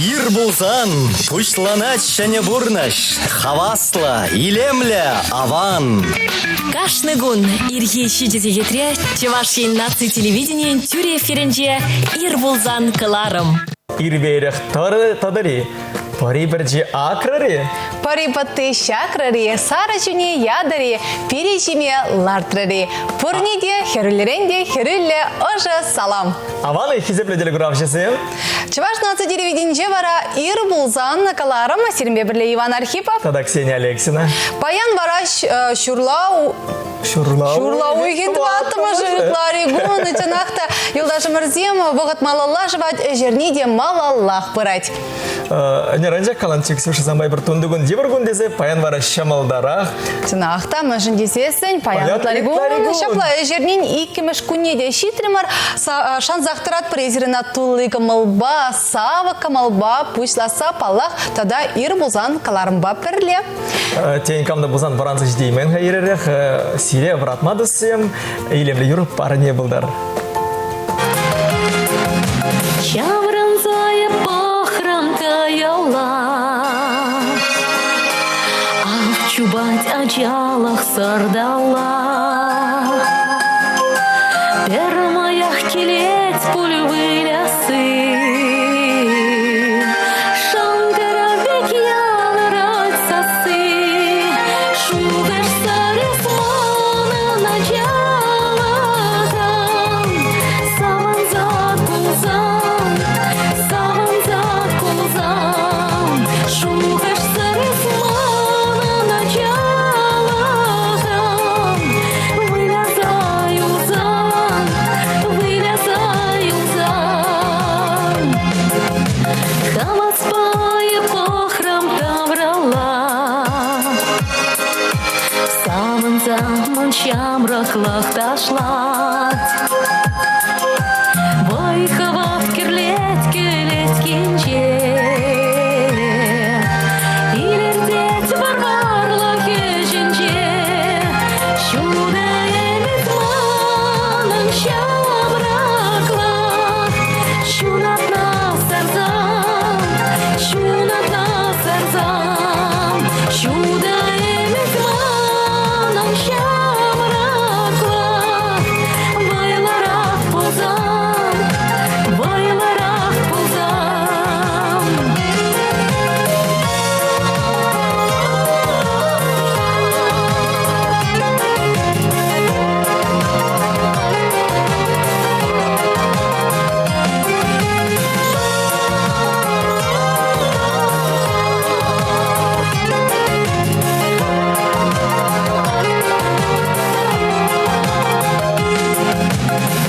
Ир пулсан пуҫланать ҫӗнӗ пурнӑҫ. Хаваслӑ, илемлӗ, аван. Кашни кун ирхи 7 сехетре Чӑваш Ен наци телевиденийӗн тӳрӗ эфирӗнче «Ир пулсан» кӑларӑм. Ирпе-ирех тӑтӑр-и? Пӑри пӗрчи акрӑр-и? Пӑри пӑтти ҫакрӑр-и, сарӑ ҫӳне ятӑр-и, пире ҫиме лартрӑр-и? Пурне те хӗрӳллӗрен те хӗрӳллӗ ӑшӑ салам! Аван-и, хисеплӗ телекуравҫӑсем? Чӑваш наци телевиденинче вара ир пулсан кӑларӑм сирӗнпе пӗрле Иван Архипов. Тата Ксения Алексина. Паян вара ҫурла Ҫурла, ҫурла уйӑхӗн тӑваттӑмӗшӗ ытлари кун. Чӑнах та, юлташӑмӑрсем, вӑхӑт малалла шӑвать, ӗҫерни те малаллах пырать. Ӗнер анчах каланччӗ Ксюша самай пӗр тунтикун йывӑр кун тесе, паян вара ҫӑмӑлтарах. Чӑнах та, мӗншӗн тесессӗн, паян ытлари кун. Ҫапла, ӗҫернин иккӗмӗш кунне те ҫитрӗмӗр. Шансах тӑратпӑр эсир ӑна тулли кӑмӑлпа, савӑк кӑмӑлпа пуҫласа, паллах, тата ир пулсан кӑларӑмпа пӗрле. Тен, кам та пулсан вӑранса ҫитеймен-ха иререх. Сире вӑратма тӑссем, илемлӗ юрӑ парне пултӑр. Ҫаврӑнса эп пӑхрӑм каялла. Ах, чупать ачалӑх сӑрталла. Пӗрмаях килет пуль вылясси. Шӑнкӑрав пек янӑрать сасси. Шухӑшсӑр эс манӑн ачалӑхӑм. Савӑнса кулсан, савӑнса кулсан, шухӑшсӑр эс манӑн ачалӑхӑм. Выляса юлсан, выляса юлсан. Хаваспа эп пӑхрӑм тавралла. Савӑнса мӑн ҫамрӑклӑх ташлать. Вӑй-хӑват кӗрлет кӗлеткинче. Илӗртет вӑр-варлӑх ӗҫӗнче. Ҫутӑ ӗмӗт манӑн ҫамрӑклӑх. Ҫунатна сарсан, ҫунатна сарсан, ҫутӑ ӗмӗт манӑн ҫамрӑклӑх. Вӑйлӑрах пулсан, вӑйлӑрах пулсан.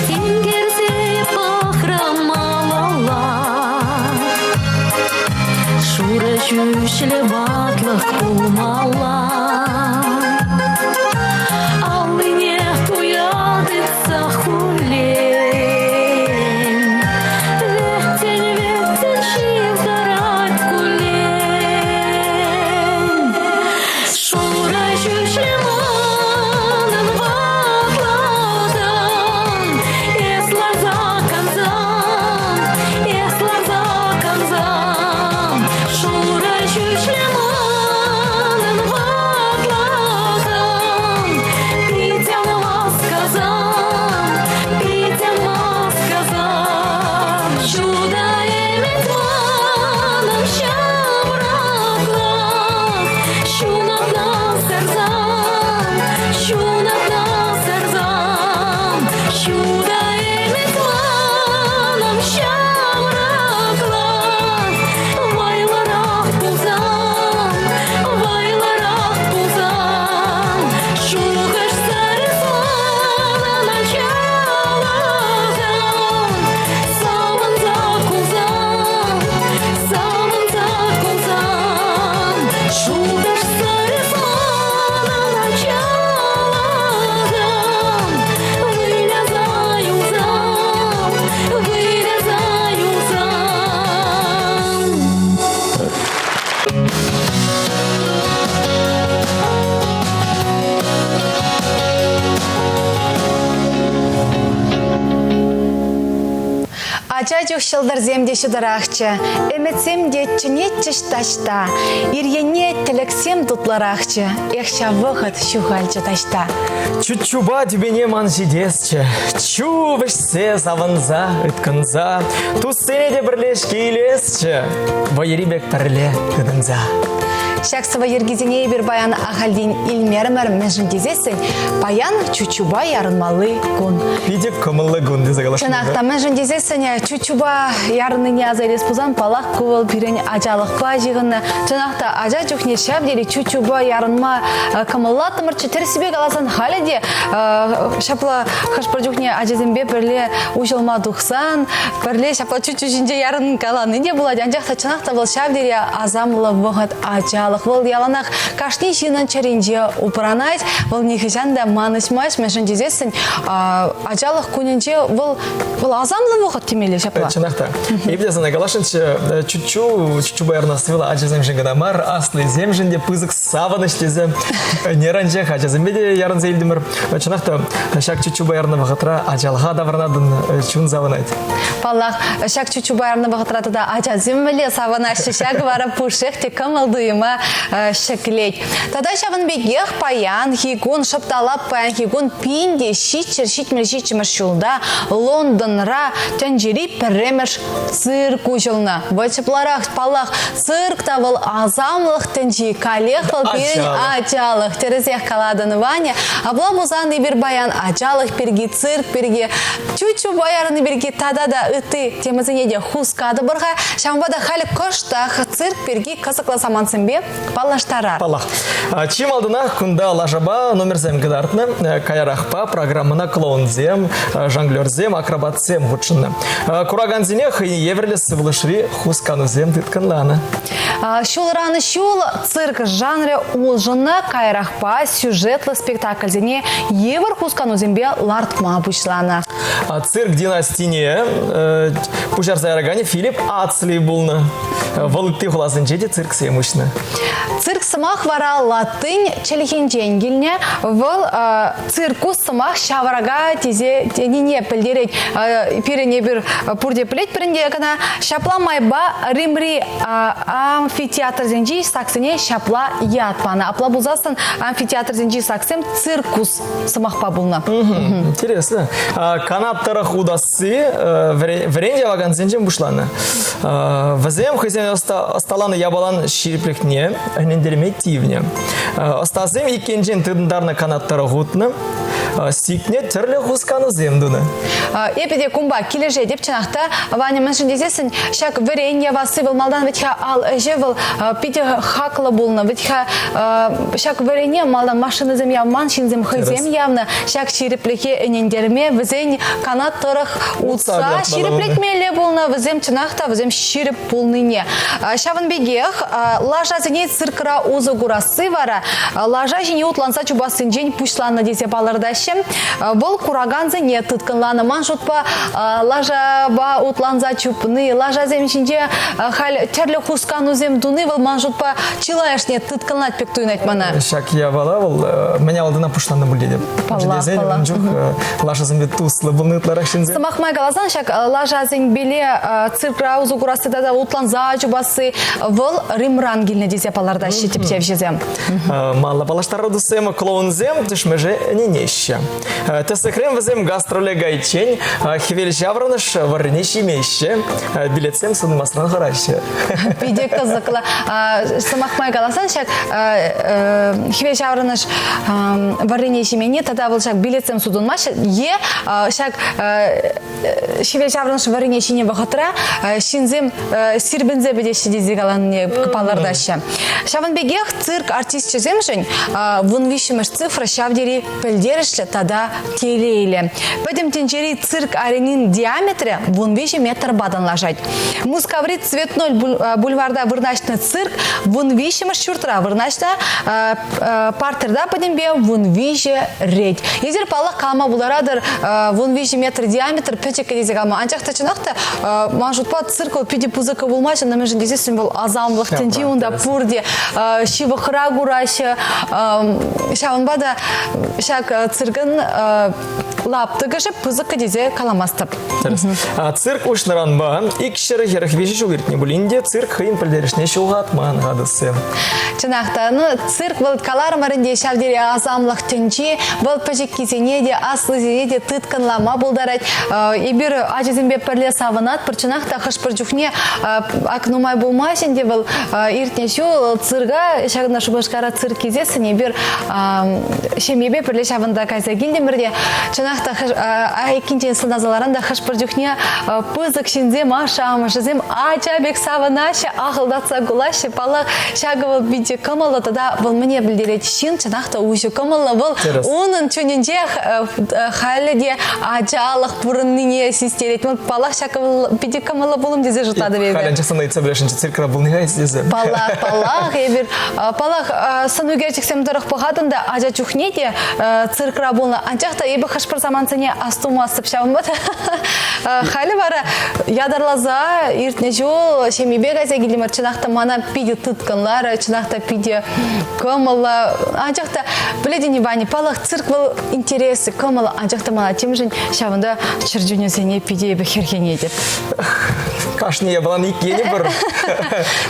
Тинкерсе пӑхрӑм малалла. Шурӑ ҫӳҫлӗ ватлӑх пулмалла. Аллине туя тытса хуллен. Вӗттӗн-вӗттӗн ҫывхарать куллен. Шурӑ ҫӳҫлӗ манӑн ватлӑхӑм, эс ларса кансан, эс ларса кансан. Шурӑ ҫӳҫлӗ манӑн ватлӑхӑм, Ача чух ҫӑлтӑрсем те ҫутӑрахчӗ, ӗмӗтсем те чӗнетчӗҫ таҫта. Ир енне тӗлӗксем тутлӑрахчӗ, эх, ҫав вӑхӑт ҫухалчӗ таҫта. Чуччупа тӳпене ман ҫитесчӗ, чу вӗҫсе савӑнса, ыткӑнса, туссене те пӗрле-ҫке илесчӗ, вӑйӑри пек пӗрле тытӑнса. Ҫак сӑвӑ йӗркисене эпир паян ахальтен илмерӗмӗр, мӗншӗн тесессӗн паян чуччупа ярӑнмалли кун. Питӗ кӑмӑллӑ кун тесе калас. Чӑнах та, мӗншӗн тесессӗн чуччупа ярӑннине аса илес пулсан, паллах, ку вӑл пирӗн ачалӑхпа ҫыхӑннӑ. Чӑнах та, ача чухне ҫав тери чуччупа ярӑнма кӑмӑллаттӑмӑрччӗ. Тӗрӗссипе каласан, халӗ те ҫапла хӑш-пӗр чухне ачасемпе пӗрле уҫӑлма тухсан, пӗрле ҫапла чуччу ҫинче ярӑнкалани те пулать. Анчах та чӑнах та вӑл ҫав тери асамлӑ вӑхӑт ачалӑх. Вӑл яланах кашни ҫыннӑн чӗринче упранать. Вӑл нихӑҫан та манӑҫмасть, мӗншӗн тесессӗн ачалӑх кунӗнче вӑл вӑл асамлӑ вӑхӑт темелле ҫапла. Чӑнах та. Эпӗ те сана каласшӑнччӗ, чуччу, чуччупа ярӑнасси вӑл ачасемшӗн кӑна мар, аслисемшӗн те пысӑк савӑнӑҫ тесе ӗнер анчах ачасемпе те ярӑнса илтӗмӗр. Чӑнах та ҫак чуччупа ярӑннӑ вӑхӑтра ачалӑха таврӑнатӑн, чун савӑнать. Паллах, ҫак чуччупа ярӑннӑ вӑхӑтра тата ачасем мӗнле савӑнаҫҫӗ, ҫакӑ вара пушшех те кӑмӑл-туйӑма ҫӗклет. Тата ҫавӑн пекех паянхи кун, шӑп та лап паянхи кун 1777 ҫулта Лондонра тӗнчери пӗрремӗш цирк уҫӑлнӑ. Вӑчӑпларах, паллах, цирк та вӑл асамлӑх тӗнчи, каллех вӑл пирӗн ачалӑх. Тӗрӗсех калатӑн, Ваня. Апла пулсан эпир паян ачалӑх пирки, цирк пирки, чуччупа ярӑнни пирки тата та ытти темӑсене те хускатӑпӑр-ха. Ҫавӑнпа та халӗ кӑштах цирк пирки кӑсӑклӑ самантсемпе паллаштарар. Паллах. Чи малтанах кунта лашапа номерсем кӑтартнӑ. Каярахпа программӑна клоунсем, жонглерсем, акробатсем хутшӑннӑ. Куракансене хӑйне евӗрлӗ сывлӑшри хусканусем тыткӑнланӑ. Ҫулран ҫул цирк жанрӗ улшӑннӑ, каярахпа сюжетлӑ спектакльсене йывӑр хусканусемпе лартма пуҫланӑ. Цирк династине пуҫарса яраканӗ Филипп Ацли пулнӑ. Вӑл ытти хуласенче те цирксем уҫнӑ. Цирк сӑмах вара латынь чӗлхинчен килнӗ. Вӑл циркус сӑмах ҫаврака тесе тенине пӗлтерет. Пирӗн эпир пурте пӗлетпӗр ӗнтӗ кӑна. Ҫапла майпа Римри амфитеатрсенчи саксене ҫапла ят панӑ. Апла пулсассӑн амфитеатрсенчи саксем циркус сӑмахпа пулнӑ. Интересно. Канат тӑрӑх утасси вӗрен явакансенчен пуҫланӑ. Вӗсем хӑйсен ӑсталанӑ япалан ҫирӗплӗхне ӗнентерме тивнӗ. Ӑстасем иккенчен тытӑнтарнӑ канат тӑрӑх утнӑ, сикнӗ тӗрлӗ хусканусем тунӑ. Эпӗ те кунпа килӗшетӗп, чӑнах та, Ваня, мӗншӗн тесессӗн ҫак вӗрен явасси вӑл малтан вӗт-ха ал ӗҫӗ вӑл питӗ хаклӑ пулнӑ. Вӗт-ха ҫак вӗрене малтан машинӑсем явман, ҫынсем хӑйсем явнӑ. Ҫак ҫирӗплӗхе ӗнентерме вӗсен канат тӑрӑх утса ҫирӗплетмелле пулнӑ. Вӗсем чӑнах та вӗсем ҫирӗп пулнине. Ҫавӑн пекех лашасене циркра усӑ курасси вара лаша ҫине утланса чупассинчен пуҫланнӑ тесе палӑртаҫҫӗ. Вӑл куракансене тыткӑнланӑ. Ман шутпа, лашапа утланса чупни, лашасем ҫинче халь тӗрлӗ хусканусем туни вӑл ман шутпа чылайӑшне тыткӑнлать пек туйӑнать мана. Ҫак япала вӑл мӗн авалтанах пуҫланнӑ пуль тетӗп. Паллах, паллах. Ун чух лашасемпе туслӑ пулнӑ ытларах ҫынсем. Сӑмах май каласан, ҫак лашасемпеле циркра усӑ курасси тата утланса чупасси вӑл Римран килнӗ тесе палӑртаҫҫӗ тӗпчевҫӗсем. Малла паллаштару туссем клоунсем тӗшмӗше ӗненеҫҫӗ. Тӗслӗхрен вӗсем гастроле кайиччен хӗвел ҫаврӑнӑш вӑррине ҫимеҫҫӗ, билетсем сунмасран хӑраҫҫӗ. Питӗ кӑсӑклӑ. Сӑмах май каласан, ҫак хӗвел ҫаврӑнӑш вӑррине ҫименни тата вӑл ҫак билетсем сутӑнмаҫҫӗ е ҫак хӗвел ҫаврӑнӑш вӑррине ҫинӗ вӑхӑтра ҫынсем сирпӗнсе пӗтеҫҫӗ тесе каланине палӑртаҫҫӗ. Ҫавӑн пекех цирк артисчӗсемшӗн 13-мӗш цифра ҫав тери пӗлтерӗшлӗ тата телейлӗ. Пӗтӗм тӗнчери цирк аренин диаметрӗ 13 метрпа танлашать. Мускаври Цветной бульварта вырнаҫнӑ цирк 13-мӗш ҫуртра вырнаҫнӑ, партерта пӗтӗмпе 13 рет. Эсир, паллах, калама пултаратӑр, 13 метр диаметр пӗчӗккӗ тесе калама. Анчах та чӑнах та, ман шутпа, цирк вӑл питӗ пысӑккӑ пулмасть, мӗншӗн тесессӗн вӑл асамлӑх тӗнчи, унта пурте ҫывӑхра кураҫҫӗ. Ҫавӑнпа та ҫак циркӑн. лаптӑкӑшӗ пысӑккӑ тесе каламастӑп. Тӗрӗс. Цирк уҫнӑранпа 243 ҫул иртнӗ пулин те цирк хӑйӗн пӗлтерӗшне ҫухатман хатӑссем. Чӑнах та, ну, цирк вӑл каларӑмӑр ӗнтӗ ҫав тери асамлӑх тӗнчи, вӑл пӗчӗккисене те, аслисене те тыткӑнлама пултарать. Эпир ачасемпе пӗрле савӑнатпӑр. Чӑнах та хӑш-пӗр чухне ак нумай пулмасть ӗнтӗ вӑл иртнӗ ҫул цирка, ҫакна Шупашкара цирк килсессӗн эпир ҫемьепе пӗрле ҫавӑнта кайса килтӗмӗр те чӑнах та айккинчен сӑнаса ларан та хӑш-пӗр чухне пысӑк ҫынсем, ашшӗ-амӑшӗсем ача пек савӑнаҫҫӗ, ахӑлтатса кулаҫҫӗ. Паллах, ҫакӑ вӑл питӗ кӑмӑллӑ тата вӑл мӗне пӗлтерет? Ҫын чӑнах та уҫӑ кӑмӑллӑ. Вӑл унӑн чунӗнче халӗ те ачалӑх пурӑннине систерет. Вӑл, паллах, ҫакӑ вӑл питӗ кӑмӑллӑ пулӑм тесе шутлатӑп эпӗ. Халӗ анчах сана ыйтса пӗлесшӗнччӗ, циркра пулни-ха тесе. Паллах, паллах, эпир, паллах, сӑн ӳкерчӗксем тӑрӑх пӑхатӑн та ача чухне те циркра пулнӑ. Анчах та эпӗ хӑш-пӗр самантсене астумастӑп ҫавӑнпа та. Халӗ вара ятарласа иртнӗ ҫул ҫемьепе кайса килтӗмӗр. Чӑнах та мана питӗ тыткӑнларӗ, чӑнах та питӗ кӑмӑллӑ. Анчах та пӗлетӗн-и, Ваня, паллах, цирк вӑл интереслӗ, кӑмӑллӑ, анчах та мана темшӗн ҫавӑнта чӗрчунӗсене питӗ эпӗ хӗрхенетӗп. Кашни япалан ик енӗ пур.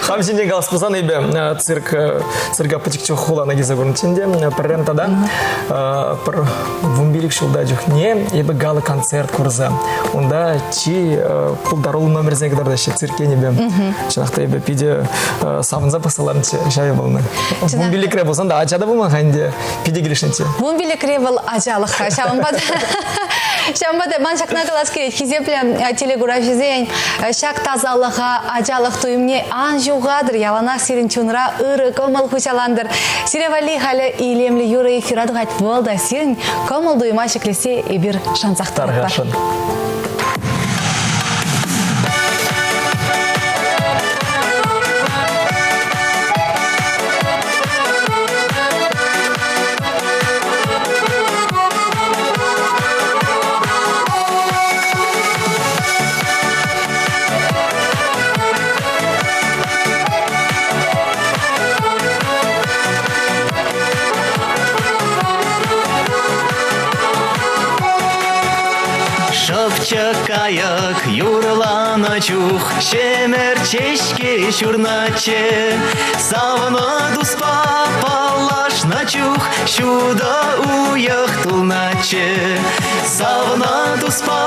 Хам ҫинчен калас пулсан эпӗ цирк цирка пӗчӗк чух хулана килсе курнӑччӗ ӗнтӗ. Пӗррем тата пӗр 15 ҫулта чухне эпӗ гала-концерт курса. Унта чи пултаруллӑ номерсене кӑтартаҫҫӗ цирк енӗпе. Чӑнах та эпӗ питӗ савӑнса пӑхса ларнӑччӗ ҫавӗ пулнӑ. 15-ре пулсан та ача та пулман-ха ӗнтӗ. Питӗ килӗшнӗччӗ. 15-ре вӑл ачалӑх-ха. Ҫавӑнпа та ҫавӑнпа та ман ҫакна калас килет. Хисеплӗ телекуравҫӑсен ҫак тасалӑха, ачалӑх туйӑмне ан ҫухатӑр. Яланах сирӗн чунра ырӑ кӑмӑл хуҫалантӑр. Сире валли халӗ илемлӗ юрӑ эфира тухать. Вӑл та сирӗн кӑмӑл-туйӑма ҫӗклессе эпир шансах тӑратпӑр. Тархасшӑн. Шӑпчӑк кайӑк юрланӑ чух ҫӗмӗрт ҫеҫке ҫурначчӗ. Савнӑ туспа паллашнӑ чух ҫутӑ уйӑх тулначчӗ. Савнӑ туспа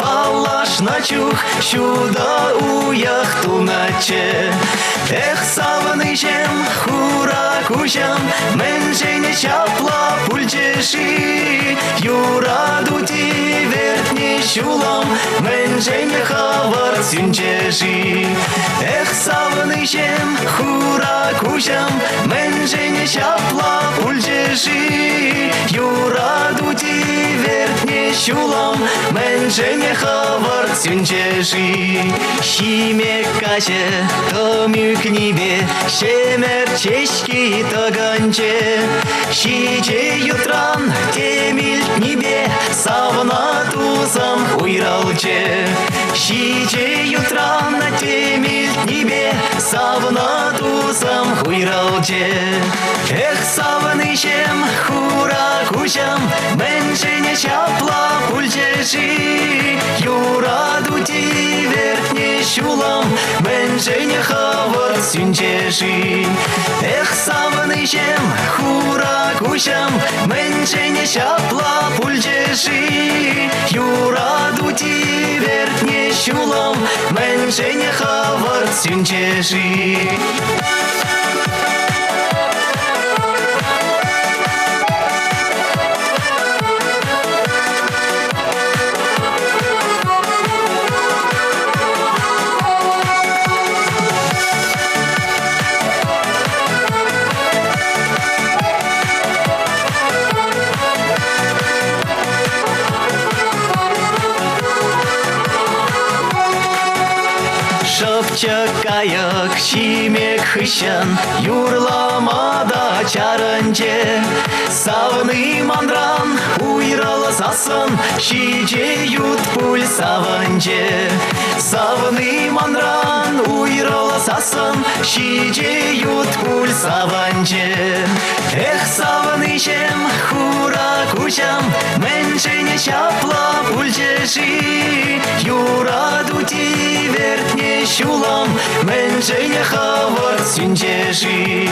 паллашнӑ чух ҫутӑ уйӑх тулначчӗ. Эх, савӑнӑҫӑм, хура куҫӑм, мӗншӗн ҫапла пулчӗ-ши? Юрату тивертнӗ ҫулӑм, мӗншӗн хӑвӑрт сӳнчӗ-ши? Эх, савӑнӑҫӑм, хура куҫӑм, мӗншӗн ҫапла пулчӗ-ши? Юрату тивертнӗ ҫулӑм, мӗншӗн хӑвӑрт сӳнчӗ-ши? Ҫиме каҫӗ тӑм ӳкнипе ҫӗмӗрт ҫеҫки тӑкӑнчӗ. Ҫичӗ ютран тем илтнипе савнӑ тусӑм уйрӑлчӗ. Ҫичӗ ютран тем илтнипе савнӑ тусӑм уйрӑлчӗ. Эх, савӑнӑҫӑм, хура куҫӑм, мӗншӗн ҫапла пулчӗ-ши? Юрату тивертнӗ ҫулӑм, мӗншӗн хӑвӑрт сӳнчӗ-ши? Эх, савӑнӑҫӑм, хура куҫӑм, мӗншӗн ҫапла пулчӗ-ши? Юрату тивертнӗ ҫулӑм, мӗншӗн хӑвӑрт сӳнчӗ-ши? Шӑпчӑк кайӑк ҫимек хыҫҫӑн юрлама та чарӑнчӗ. Савни манран уйрӑлсассӑн ҫичӗ ют пуль савӑнчӗ. Савни манран уйрӑлсассӑн. Уйрӑлсассӑн ҫичӗ ют пуль савӑнчӗ. Эх, савӑнӑҫӑм, хура куҫӑм, мӗншӗн ҫапла пулчӗ-ши? Юрату тивертне ҫулӑм, мӗншӗн хӑвӑрт сӳнчӗ-ши?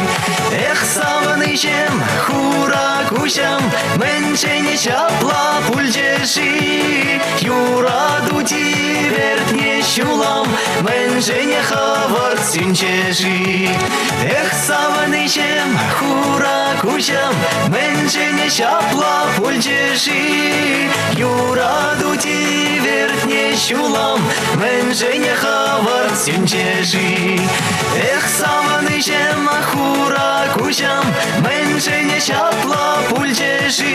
Эх, савӑнӑҫӑм, хура куҫӑм, мӗншӗн ҫапла пулчӗ-ши? Юрату тивертне ҫулӑм, мӗншӗн хӑвӑрт сӳнчӗ-ши? Эх, савӑнӑҫӑм, хура куҫӑм, мӗншӗн ҫапла пулчӗ-ши? Юрату тивертне ҫулӑм, мӗншӗн хӑвӑрт сӳнчӗ-ши? Эх, савӑнӑҫӑм, хура куҫӑм, мӗншӗн ҫапла пулчӗ-ши?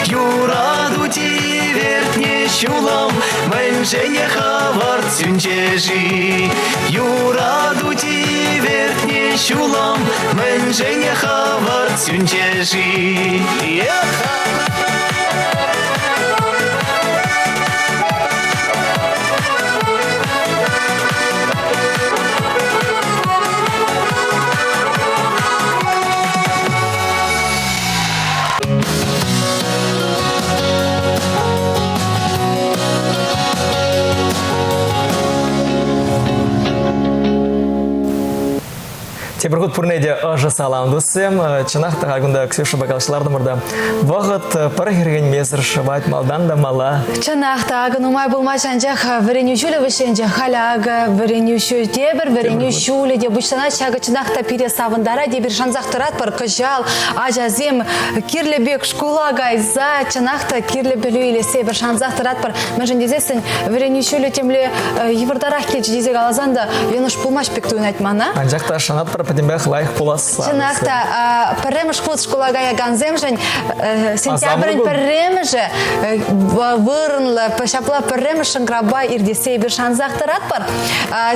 Юрату тивертне ҫулӑм, мӗншӗн хӑвӑрт сӳнчӗ-ши? Юрату тивертне ҫулӑм, мӗншӗн хӑвӑрт сӳнчӗ-ши? Тепӗр хут пурне те ӑшӑ салам, туссем. Чӑнах та кунта Ксюшӑпа калаҫлартӑмӑр та. Вӑхӑт пӗр хӗрхенмесӗр шӑвать малтан та мала. Чӑнах та, акӑ нумай пулмасть, анчах вӗренӳ ҫулӗ вӗҫленчӗ. Халӗ акӑ вӗренӳ ҫулӗ тепӗр вӗренӳ ҫулӗ те пуҫланать. Ҫакӑ чӑнах та пире савӑнтарать. Эпир шансах тӑратпӑр. Кӑҫал ачасем кирлӗ пек шкула кайса чӑнах та кирлӗ пӗлӳ илессе эпир шансах тӑратпӑр. Мӗншӗн тесессӗн вӗренӳ ҫулӗ темле йывӑртарах килчӗ тесе каласан та йӑнӑш пулмасть пек туйӑнать мана. Анчах та шанатпӑр пӗтӗмпех лайӑх пуласса. Чӑнах та, пӗрремӗш хут шкула каякансемшӗн сентябрӗн пӗрремӗшӗ вырӑнлӑ, ҫапла пӗрремӗш шӑнкӑравпа иртессе эпир шансах тӑратпӑр.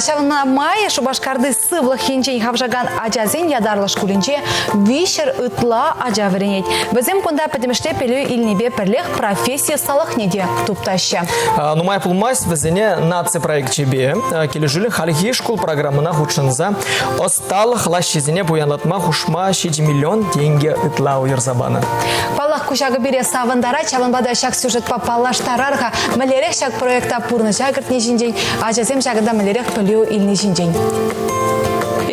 Ҫавна май Шупашкарти сывлӑх енчен хавшакан ачасен ятарлӑ шкулӗнче 300 ытла ача вӗренет. Вӗсем кунта пӗтӗмӗшле пӗлӳ илнипе пӗрлех професси ӑсталӑхне те туптаҫҫӗ. Нумай пулмасть вӗсене наци проекчӗпе килӗшӳллӗн хальхи шкул программӑна хутшӑнса ӑсталӑх лаҫҫисене пуянлатма хушма 7 миллион тенкӗ ытла уйӑрса панӑ. Паллах, ку ҫакӑ пире савӑнтарать, ҫавӑнпа та ҫак сюжетпа паллаштарар-ха. Мӗнлерех ҫак проекта пурнӑҫа кӗртни ҫинчен, ачасем ҫакӑнта мӗнлерех пӗлӳ илни ҫинчен.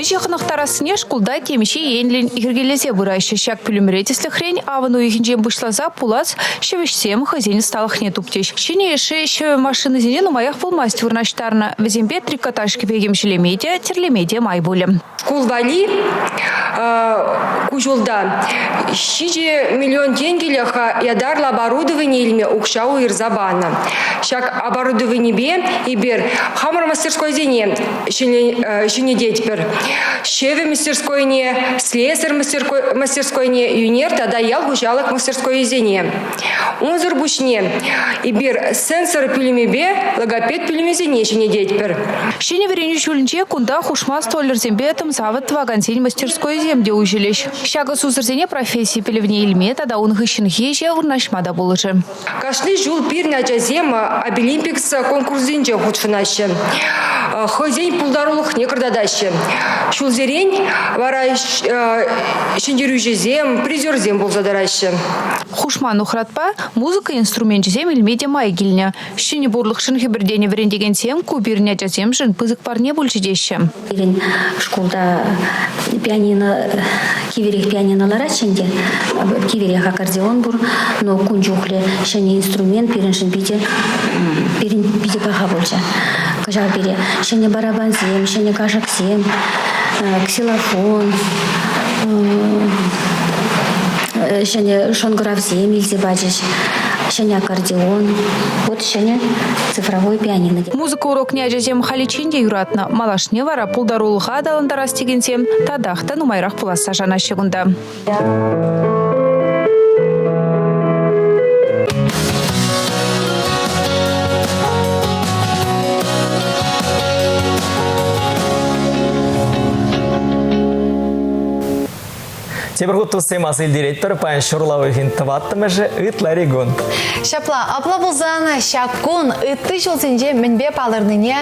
Ӗҫе хӑнӑхтарассине шкулта темиҫе енлӗн йӗркелесе пыраҫҫӗ. Ҫак пӳлӗмре, тӗслӗхрен, авӑн уйӑхӗнчен пуҫласа пулас ҫӗвӗҫсем хӑйсен ӑсталӑхне туптӗҫ. Ҫӗнӗ йышши ҫӗвӗ машинисене нумаях пулмасть вырнаҫтарнӑ. Вӗсемпе трикотаж кӗпе-йӗм ҫӗлеме те, тӗрлеме те май пулӗ. Шкул валли ку ҫулта 7 миллион тенкӗлӗх ятарлӑ оборудовани илме укҫа уйӑрса панӑ. Ҫак оборудованипе эпир хамӑр мастерскойсене ҫӗнететпӗр. Ҫӗвӗ мастерскойне, слесарь мастерскойне, ӳнер тата ял хуҫалӑх мастерскойӗсене. Унсӑр пуҫне эпир сенсор пӳлӗмӗпе логопед пӳлӗмӗсене ҫӗнететпӗр. Ҫӗнӗ вӗренӳ ҫулӗнче кунта хушма столярсемпе тӑм-савӑт тӑвакансен мастерскойӗсем те уҫӑлӗҫ. Ҫакӑ сусӑрсене професси пӗлӗвне илме тата ун хыҫҫӑнхи ӗҫе вырнаҫма та пулӑшӗ. Кашни ҫул пирӗн ачасем Абилимпикс конкурсӗнче хутшӑнаҫҫӗ. Хӑйсен пултарулӑхне кӑтартаҫҫӗ. Ҫулсерен вара ҫӗнтерӳҫӗсем, призерсем пулса тӑраҫҫӗ. Хушма нухратпа музыка инструменчӗсем илме те май килнӗ. Ҫӗнӗ пурлӑхшӑн хӗпӗртенӗ вӗрентекенсем ку пирӗн ачасемшӗн пысӑк парне пулчӗ теҫҫӗ. Пирӗн шкулта пианино, кивӗрех пианино ларатчӗ ӗнтӗ, кивӗрех аккордеон пур, но кун чухлӗ ҫӗнӗ инструмент пирӗншӗн питӗ, пирӗн питӗ паха пулчӗ. Кӑҫал пире ҫӗнӗ барабансем, ҫӗнӗ кашӑксем, ксилофон, ҫӗнӗ шӑнкӑравсем илсе пачӗҫ, ҫӗнӗ аккордеон, вот ҫӗнӗ цифровой пианино. Музыка урокне ачасем халиччен те юратнӑ. Малашне вара пултарулӑха аталантарас текенсем татах та нумайрах пуласса шанаҫҫӗ кунта. Тепӗр хут туссем аса илтеретпӗр, паян ҫурла уйӑхӗн тӑваттӑмӗшӗ ытлари кун. Ҫапла, апла пулсан ҫак кун ытти ҫулсенче мӗнпе палӑрнине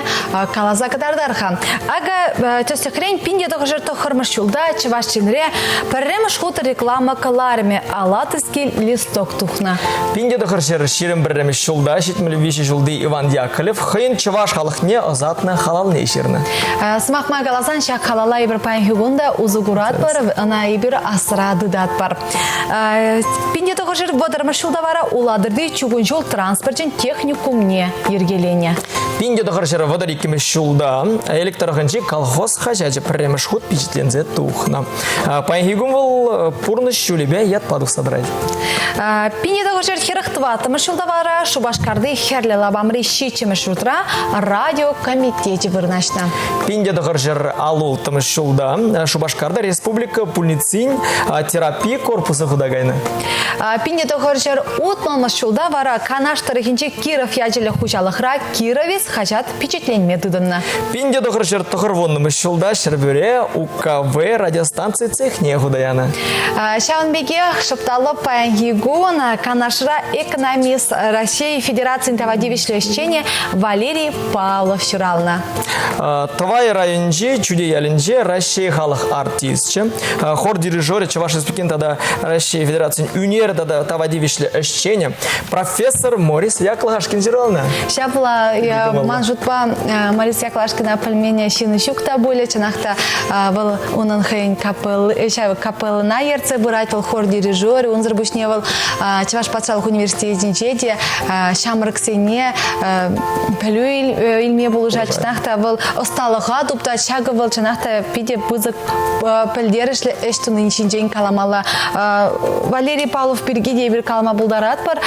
каласа кӑтартар-ха. Акӑ, тӗслӗхрен, 1909 ҫулта Чӑваш Енре пӗрремӗш хут реклама кӑларӑмӗ «Алатырский листок» тухнӑ. 1921 ҫулта 73 ҫулти Иван Яковлев хӑйӗн чӑваш халӑхне ӑсатнӑ халалне ҫырнӑ. Сӑмах май каласан, ҫак халала эпир паянхи кун та усӑ куратпӑр, ӑна эпир асра тытатпӑр. 1930 ҫулта вара Улатӑрти чукун ҫул транспорчӗн техникумне йӗркеленӗ. 1932 ҫулта Элӗк тӑрӑхӗнчи колхоз хаҫачӗ пӗрремӗш хут пичетленсе тухнӑ. Паянхи кун вӑл пурнӑҫ ҫулӗпе ятпа тухса тӑрать. 1944 ҫулта вара Шупашкарти Хӗрлӗ лапамри ҫиччӗмӗш ҫуртра радио комитечӗ вырнаҫнӑ. 1956 ҫулта Шупашкарта республика пульницин терапи корпусӗ хута кайнӑ. 1960 ҫулта вара Канаш тӑрӑхӗнчи Киров ячӗллӗ хуҫалӑхра Кировец хаҫат пичетленме тытӑннӑ. 1990 ҫулта Ҫӗрпӳре УКВ радиостанци цехне хута янӑ. Ҫавӑн пекех шӑпталӑ паянхи кун Канашра экономист Раҫҫей Федерацийӗн тава тивӗҫлӗ ӗҫченӗ Валерий Павлов ҫуралнӑ. Тӑвай районӗнчи Чӳте ялӗнче Раҫҫей халӑх артисчӗ, хор дирижерӗ Чӑваш Республикин тата Раҫҫей Федерацийӗн ӳнер тата тава тивӗҫлӗ ӗҫченӗ профессор Морис Яклашкин ҫуралнӑ. Ҫапла, ман шутпа, Морис Яклашкина пӗлмен ҫын ҫук та пулӗ. Чӑнах та, вӑл унӑн хӑйӗн ҫав капеллӑна ертсе пырать, вӑл хор дирижерӗ. Унсӑр пуҫне вӑл Чӑваш патшалӑх университетӗнче те ҫамрӑксене пӗлӳ илме пулӑшать. Чӑнах та, вӑл ӑсталӑха туптать. Ҫакӑ вӑл чӑнах та питӗ пысӑк пӗлтерӗшлӗ ӗҫ туни ҫинчен каламалла. Валерий Павлов пирки те эпир калама пултаратпӑр.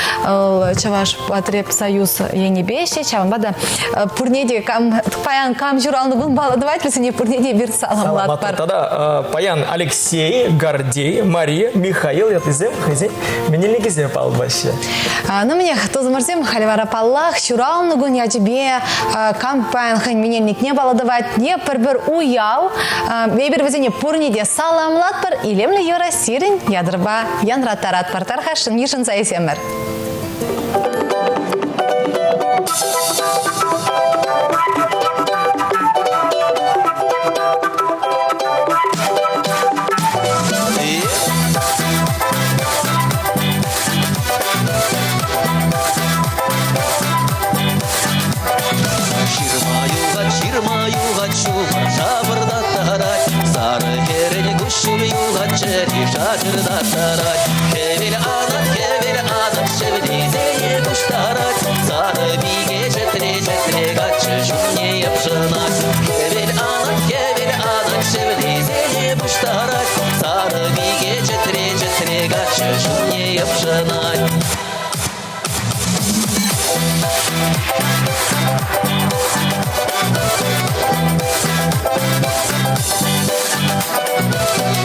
Чӑваш потребсоюз енӗпе ӗҫлет. Ҫавӑнпа та пурне те кам, паян кам ҫуралнӑ кун паллӑ тӑвать, вӗсене пурне те эпир саламлатпӑр. Тата паян Алексей, Гордей, Мария, Михаил ятлисем хӑйсен менелникӗсем паллаҫҫӗ. Ну, мӗнех, тусӑмӑрсем, халь вара паллах, ҫуралнӑ кун ячӗпе кам паян хӑйӗн менелникне паллӑ тӑвать, не пӗр-пӗр уяв. Эпир вӗсене пурне те саламлатпӑр, илемлӗ юрӑ сирӗн ятӑрпа янраттаратпӑр. Тархасшӑн йышӑнса илсемӗр. Ҫырма юхать, ҫырма юхать, ҫумӑр шапӑртаттарать. Сарӑ хӗрӗн куҫҫуль юхать, чӗри шакӑртаттарать. Хӗвел анать, хӗвел анать, шевлисене пуҫтарать. Сарӑ пике чӗтре-чӗтре каччӑ ҫумне йӑпшӑнать. Хӗвел анать, хӗвел анать, шевлисене пуҫтарать. Сарӑ пике чӗтре-чӗтре каччӑ ҫумне йӑпшӑнать.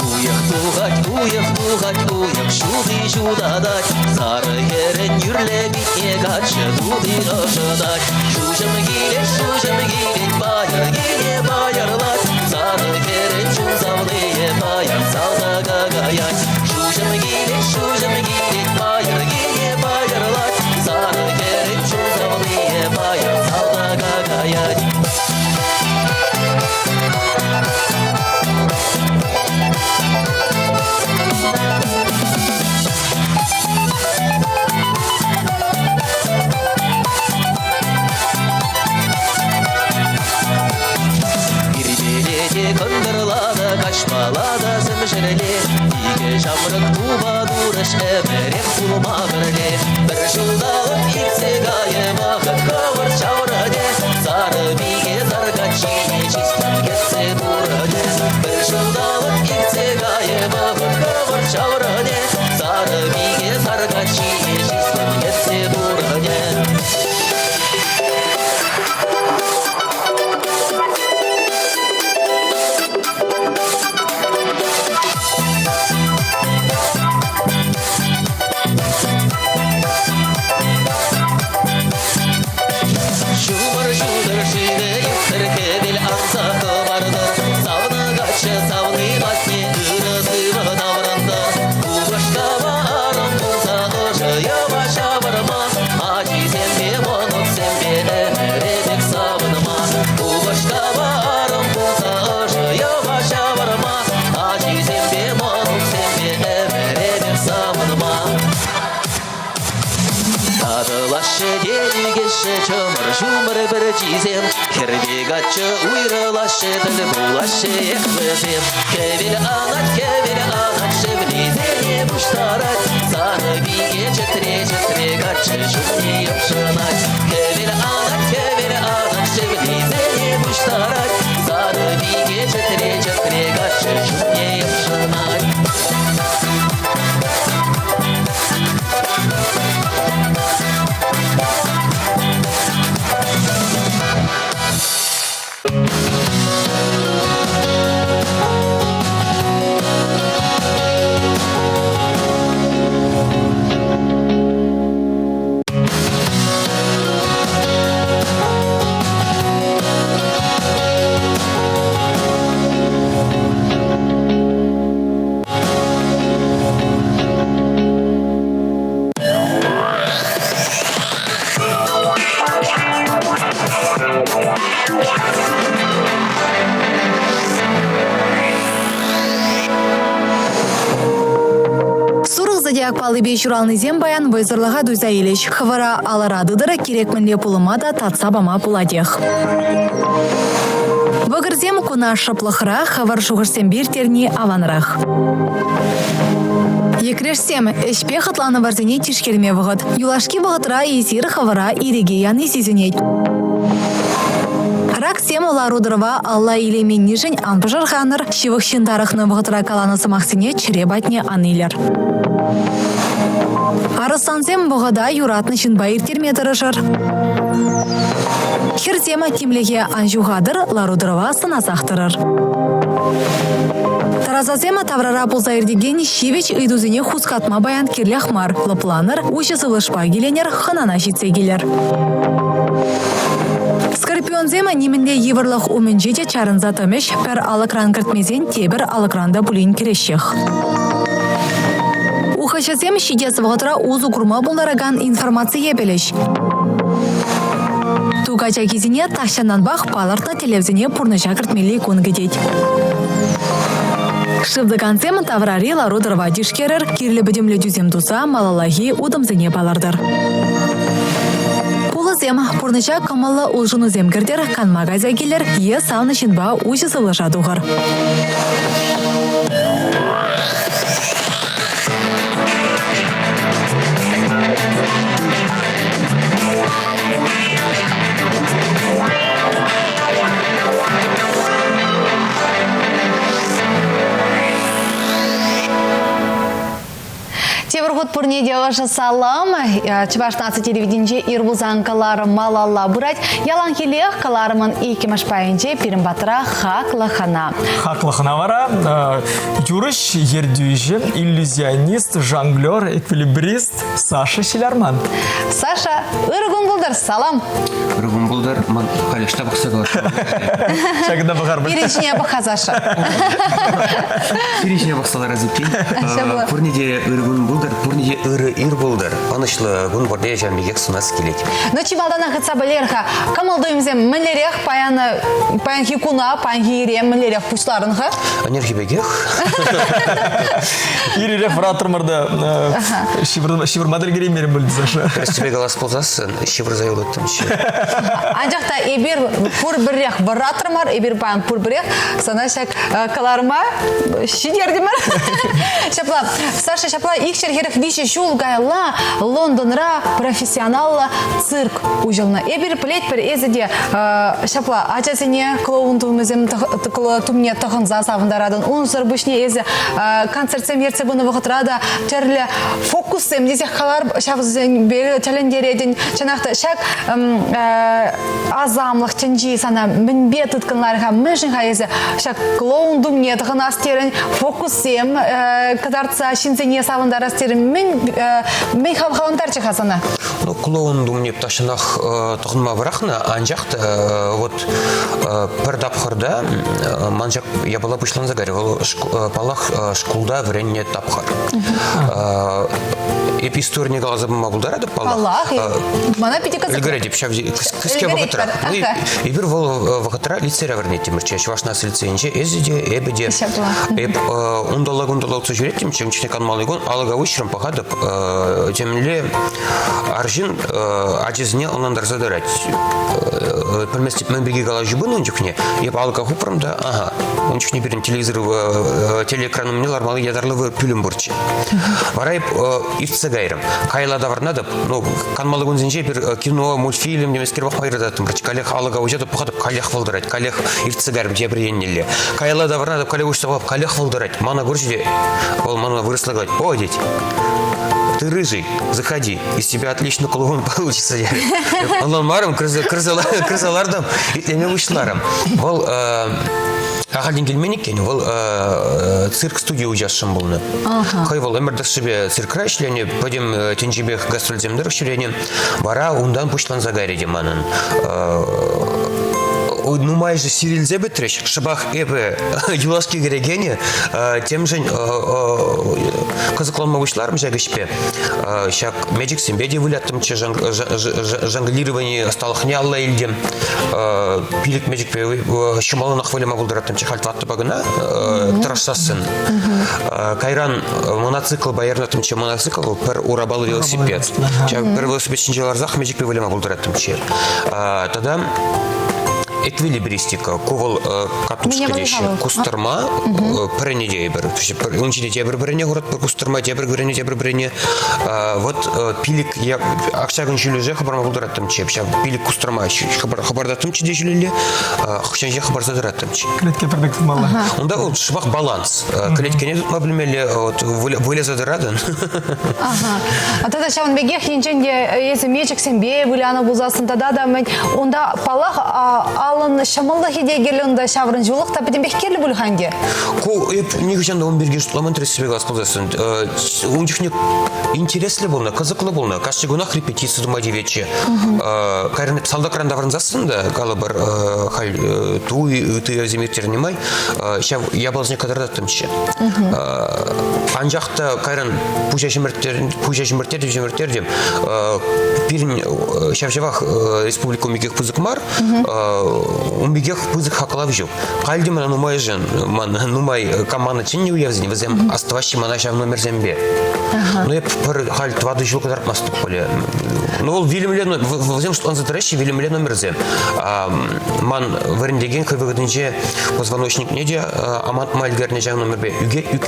Уйӑх тухать, уйӑх тухать, уйӑх ҫути ҫутатать. Сарӑ хӗрӗн юрле питне каччӑ тути ӑшӑтать. Шуҫӑм килет, шуҫӑм килет, пайӑр киле пайӑрлать. Сарӑ хӗрӗн чун савнийӗ паян салтака каять. Шуҫӑм килет, шуҫӑм килет, пайӑр киле пайӑрлать. Сарӑ хӗрӗн чун савнийӗ паян салтака каять. Ирпеле те кӑнтӑрла та каҫмала та сӗм ҫӗрле икӗ ҫамрӑк тупа турӑш ӗмӗрех пулма пӗрле. Пӗр ҫулталӑк иртсе кайӗ вӑхӑт хӑвӑрт ҫаврӑнӗ, сарӑ пике сар каччине чыслӑн кӗтсе пурӑнӗ. Пӗр ҫулталӑк иртсе кайӗ вӑхӑт хӑвӑрт ҫаврӑнӗ, сарӑ пике сар каччине чыслӑн кӗтсе пурӑнӗ. Ҫумӑр ҫутӑр шывӗ юхтӑр, хӗвел анса хӑпартӑр. Савнӑ каччӑ савни патне ырӑ-сывӑ таврӑнтӑр. пулаҫҫӗ чӑмӑр ҫумӑр пӗрчисем. Хӗрпе каччӑ уйрӑлаҫҫӗ, тӗл пулаҫҫӗ эх вӗсем. Хӗвел анать, хӗвел анать, шевлисене пуҫтарать. Сарӑ пике чӗтре-чӗтре каччӑ ҫумне йӑпшӑнать. Хӗвел анать, хӗвел анать, шевлисене пуҫтарать. Сарӑ пике чӗтре-чӗтре каччӑ ҫумне йӑпшӑнать. Сурӑх зодиак паллипе ҫуралнисем паян вӑйсӑрлӑха туйса илӗҫ. Хӑвӑра алӑра тытӑр, кирек мӗнле пулӑма та татса пама пулатех. Вӑкӑрсем куна шӑплӑхра хӑвӑр шухӑшсемпе ирттерни аванрах. Йӗкрешсем, ӗҫпе хӑтланӑвӑрсене тишкерме вӑхӑт. Юлашки вӑхӑтра эсир хӑвӑра ирӗке яни сисӗнет. Раксем лару-тӑрӑва алла илейменнишӗн ан пӑшӑрханӑр, ҫывӑх ҫын тарӑхнӑ вӑхӑтра каланӑ сӑмахсене чӗре патне ан илӗр. Арӑслансем вӑхӑта юратнӑ ҫынпа ирттерме тӑрӑшӑр. Хӗрсем тимлӗхе ан ҫухатӑр, лару-тӑрӑва сӑнасах тӑрӑр. Тарасасем таврара пулса иртекен ҫивӗч ыйтусене хускатма паян кирлех мар. Лӑпланӑр, уҫӑ сывлӑшпа киленӗр, хӑнана ҫитсе килӗр. Скорпионсем нимӗнле йывӑрлӑх умӗнче те чарӑнса тӑмӗҫ, пӗр алӑкран кӗртмесен тепӗр алӑкран та пулин кӗреҫҫех. Ухӑҫӑсем ҫитес вӑхӑтра усӑ курма пултаракан информацие пӗлӗҫ. Ту качакисене тахҫантанпах палӑртнӑ тӗллевсене пурнӑҫа кӗртмелли кун кӗтет. Шывтӑкансем таврари лару-тӑрӑва тишкерӗр, кирлӗ пӗтӗмлетӳсем туса малаллахи утӑмсене палӑртӑр. Пулӑсем пурнӑҫа кӑмӑллӑ улшӑнусем кӗртӗр, канма кайса килӗр е савнӑ ҫынпа уҫӑ сывлӑша тухӑр. Тепӗр хут пурне те ӑшӑ салам. Э, Чӑваш наци телевиденинче ир пулсан кӑларӑм малалла пырать. Яланхиллех кӑларӑмӑн иккӗмӗш пайӗнче пирӗн патра хаклӑ хӑна. Хаклӑ хӑна вара э, юрӑҫ, ертӳҫӗ, иллюзионист, жонглер, эквилибрист Саша Ҫилярман. Саша, ырӑ кун пултӑр, салам. Ырӑ кун пултӑр. Ман халь ӑҫта пӑхса калаҫма? Ҫакӑнта пӑхар. Пирӗн ҫине пӑх-ха, Саша. Пирӗн ҫине пӑхса ларас иккен. Пурне те ырӑ кун пултӑр, пурне те ырӑ ир пултӑр. Ӑнӑҫлӑ кун пурне ҫавӑн пекех сунас килет. Ну, чи малтанах ыйтса пӗлер-ха, кӑмӑл-туйӑмсем мӗнлерех паян, паянхи куна, паянхи ире мӗнлерех пуҫларӑн-ха? Ӗнерхи пекех. Ир-ирех вӑратрӑмӑр та ҫывӑрма та ӗлкӗреймерӗм пуль, Саша. Тӗрӗссипе калас пулсассӑн, ҫывӑрса юлӑттӑмччӗ. Анчах та эпир пурпӗрех вӑратрӑмӑр, эпир паян пурпӗрех сана ҫак кӑларма ҫитертӗмӗр. Ҫапла, Саша, ҫапла 243 ҫул каялла Лондонра профессионаллӑ цирк уҫӑлнӑ. Эпир пӗлетпӗр, эсӗ те ҫапла ачасене клоун тумӗсем тумне тӑхӑнса савӑнтаратӑн. Унсӑр пуҫне эсӗ концертсем ертсе пынӑ вӑхӑтра та тӗрлӗ фокуссем тесех калар, ҫавсемпе тӗлӗнтеретӗн. Чӑнах та ҫак асамлӑх тӗнчи сана мӗнпе тыткӑнларӗ-ха? Мӗншӗн-ха эсӗ ҫак клоун тумне тӑхӑнас терӗн, фокуссем кӑтартса ҫынсене савӑнтарас терӗн? Мӗн, мӗн хавхалантарчӗ-ха сана? Ну, клоун тумне тахҫанах тӑхӑнма пӑрахнӑ, анчах та вот пӗр тапхӑрта ман ҫак япала пуҫланса кайрӗ. Вӑл, паллах, шкулта вӗреннӗ тапхӑр. Эп историне каласа пама пултаратӑп, паллах. Паллах. Мана питӗ кӑсӑклӑ. Ӗлкӗретӗп ҫав кӗске вӑхӑтра. Ну, эпир вӑл вӑхӑтра лицейре вӗренеттӗмӗрччӗ. Чӑваш наци лицейӗнче эсӗ те, эпӗ те. Ҫапла. Эп унталла-кунталла утса ҫӳреттӗмччӗ, ун чухне канмалли кун алӑка уҫрӑм. пӑхатӑп, темӗнле арҫын ачасене ӑнлантарса тӑрать. Пӗлместӗп, мӗн пирки калаҫу пынӑ ун чухне. Эп алӑка хупрӑм та, ага, ун чухне пирӗн телевизор, телеэкран умне лармалли ятарлӑ пӳлӗм пурччӗ. Вара эп иртсе кайрӑм. Каялла таврӑнатӑп, ну, канмалли кунсенче эпир кино, мультфильм темескер пӑхма юрататтӑмӑрччӗ. Каллех алӑка уҫатӑп, пӑхатӑп, каллех вӑл тӑрать, каллех иртсе кайрӑм тепӗр еннелле. Каялла таврӑнатӑп, каллех уҫса пӑхатӑп, каллех вӑл тӑрать. Мана курчӗ те, вӑл мана вырӑсла калать, о, тет, ты рыжий, заходи, из тебя отлично клоун получится. Ӑнланмарӑм, кӗрсе лартӑм, итлеме пуҫларӑм. Вӑл ахальтен килмен иккен, вӑл цирк студии уҫасшӑн пулнӑ. Хӑй вӑл ӗмӗр тӑршшӗпе циркра ӗҫленӗ, пӗтӗм тӗнчипех гастрольсем тӑрӑх ҫӳренӗ. Вара унтан пуҫланса кайрӗ те манӑн. Нумайӑшӗ сирӗлсе пӗтрӗҫ. Шӑпах эпӗ юлашки кӗрекенӗ темшӗн кӑсӑкланма пуҫларӑм ҫак ӗҫпе. Ҫак мечӗксемпе те выляттӑмччӗ, жонглировани ӑсталӑхне алла илтӗм. Пилӗк мечӗкпе ҫӑмӑллӑнах выляма пултараттӑмччӗ, халь тӑваттӑпа кӑна тӑрӑшсассӑн. Кайран моноциклпа ярӑнаттӑмччӗ. Моноцикл вӑл пӗр урапаллӑ велосипед. Ҫав пӗр велосипед ҫинче ларсах мечӗкпе выляма пултараттӑмччӗ. Тата эквилибристика. Ку вӑл катушка теҫҫӗ. Кустӑрма пӗрене тейӗпӗр. Ун ҫине тепӗр пӗрене хуратпӑр, кустӑрма тепӗр пӗрене, тепӗр пӗрене. Вот пилӗк акҫакӑн ҫӳлӗше хӑпарма пултараттӑмччӗ. Ҫав пилӗк кустӑрма хӑпартаттӑмччӗ те ҫӳлелле, хӑҫан ҫеҫ хӑпарса тӑраттӑмччӗ. Кӗлетке пӗр пек тытмалла. Унта вӑл шӑпах баланс. Кӗлеткене тытма пӗлмелле, вот выляса тӑратӑн. Ага. А тата ҫавӑн пекех енчен те эсӗ мечӗксемпе вылянӑ пулсассӑн тата та мӗн унта паллах алӑн ҫӑмӑллӑхӗ те кирлӗ унта ҫаврӑнҫулӑх та пӗтӗмпех кирлӗ пуль-ха ӗнтӗ. Ку эп нихӑҫан та ун пирки шутламан тӗрӗссипе калас пулсассӑн. Ун чухне интереслӗ пулнӑ, кӑсӑклӑ пулнӑ. Кашни кунах репетици тума тиветчӗ. Кайран салтакран таврӑнсассӑн та, калӑпӑр, халь туй ытти ирттернӗ май, ҫав япаласене кӑтартаттӑмччӗ. Анчах та кайран пуҫа ҫӗмӗрттер, пуҫа ҫӗмӗрттертӗм, ҫӗмӗрттертӗм. Пирӗн ҫав-ҫавах республика ун пекех пысӑк мар, ун пекех пысӑк хаклав ҫук. Халь те мана нумайӑшӗн, ман нумай команда чӗннӗ уявсене, вӗсем астӑваҫҫӗ мана ҫав номерсемпе. Ну, эп пӗр халь тӑватӑ ҫул кӑтартмастӑп пулӗ. Ну, вӑл вилӗмле, вӗсем шутланса тӑраҫҫӗ вилӗмле номерсем. Ман вӗрентекен хӑй вӑхӑтӗнче позвоночникне те амантма ӗлкӗрнӗ ҫав номерпе.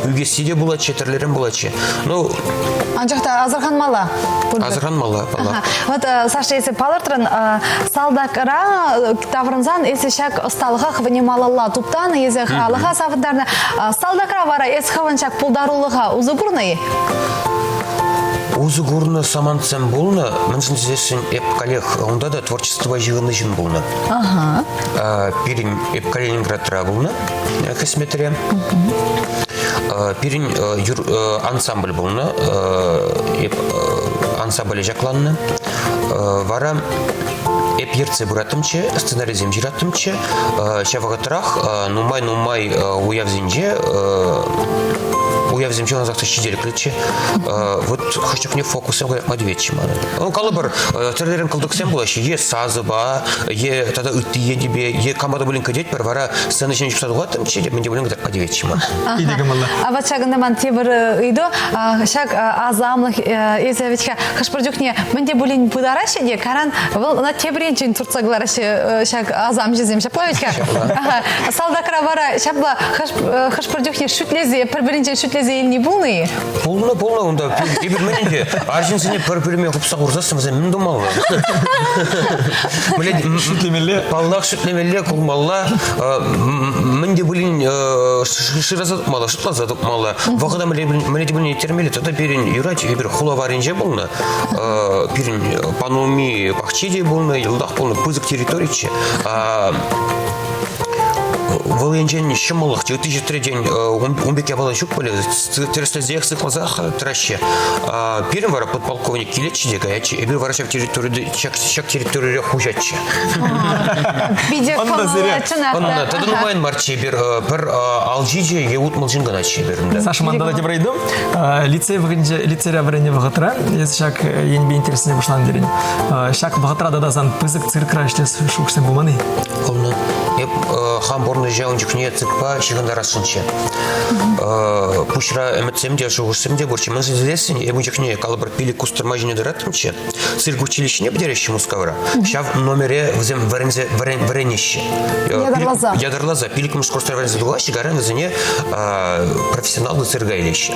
Ӳкесси те пулатчӗ, тӗрлӗрен пулатчӗ. Ну, Анчах та асӑрханмалла. Асӑрханмалла, паллах. Вот, Саша, эсӗ палӑртрӑн, салтакра таврӑнсан эсӗ ҫак ӑсталӑха хӑвне малалла туптанӑ, эсӗ халӑха савӑнтарнӑ. Салтакра вара эс хӑвӑн ҫак пултарулӑха усӑ курнӑ-и? Усӑ курнӑ самантсем пулнӑ, мӗншӗн тесессӗн эп каллех унта та творчествӑпа ҫыхӑннӑ ҫын пулнӑ. Ага. Пирӗн эп Калининградра пулнӑ хӗсметре. Пирӗн ансамбль пулнӑ, эп ансамбле ҫакланнӑ. Вара эп ертсе пыраттӑмччӗ, сценарисем ҫыраттӑмччӗ. Ҫав вӑхӑтрах нумай-нумай уявсенче уявсем ҫулансах та ҫителӗклӗччӗ. Вот хӑш чухне фокуссем кӑтартма тиветчӗ манӑн. Ну, калӑпӑр, тӗрлӗрен кӑлтӑксем пулаҫҫӗ. Е сасӑпа, е тата ытти енӗпе, е кама та пулин кӗтетпӗр, вара сцена ҫине чупса тухаттӑмччӗ те мӗн те пулин кӑтартма тиветчӗ ман. Питӗ кӑмӑллӑ. А вот ҫакӑнта ман тепӗр ыйту. Ҫак асамлӑх эсӗ вӗт-ха хӑш-пӗр чухне мӗн те пулин пытараҫҫӗ те, каран вӑл ӑна тепӗр енчен туртса кӑлараҫҫӗ ҫак асамҫӑсем. Ҫапла вӗт-ха? Салтакра вара ҫапла хӑш-пӗр чухне шӳтлесе, пӗр-пӗринчен шӳтлесе илни пулнӑ-и? Пулнӑ, пулнӑ унта. Эпир мӗн ӗнтӗ арҫынсене пӗр пӳлӗме хупса хурсассӑн вӗсем мӗн тумалла? Шӳтлемелле. Паллах, шӳтлемелле, кулмалла. Мӗн те пулин шыраса тупмалла, шутласа тупмалла. Вӑхӑта мӗнле те пулин ирттермелле. Тата пирӗн юрать, эпир хула варринче пулнӑ. Пирӗн панулми пахчи те пулнӑ, йӑлтах пулнӑ, пысӑк территориччӗ. Вӑл енчен ҫӑмӑллӑх, ытти ҫӗртретен ун пек япала ҫук пулӗ, тӗрӗслесех, сыхласах тӑраҫҫӗ. Пирӗн вара подполковник килетчӗ те каятчӗ, эпир вара ҫав территорире, ҫак территорире хуҫатчӗ. Питӗ кӑмӑллӑ, чӑнах та. Тата нумайӑн марччӗ эпир, пӗр алҫичӗ е 60 ҫын кӑначчӗ эпир унта. Саша, ман тата тепӗр ыйту. Лицей вӑхӑтӗнче, лицейре вӗреннӗ вӑхӑтра эс ҫак енпе интереслене пуҫланӑ терӗн. Ҫак вӑхӑтра тата сан пысӑк циркра ӗҫлес шухӑшсем пулман-и? Пулнӑ. Эп. хам пурнӑҫа ун чухне циркпа ҫыхӑнтарасшӑнччӗ. Пуҫра ӗмӗтсем те, шухӑшсем те пурччӗ. Мӗншӗн тесессӗн эп ун чухне, калӑпӑр, пилӗк кустӑрма ҫине тӑраттӑмччӗ. Цирк училищине пӗтереҫҫӗ Мускавра. Ҫав номере вӗсем вӗренсе вӗренеҫҫӗ. Ятарласа. Ятарласа. Пилӗкмӗш курсра вӗренсе тухаҫҫӗ, кайран вӗсене профессионаллӑ цирка илеҫҫӗ.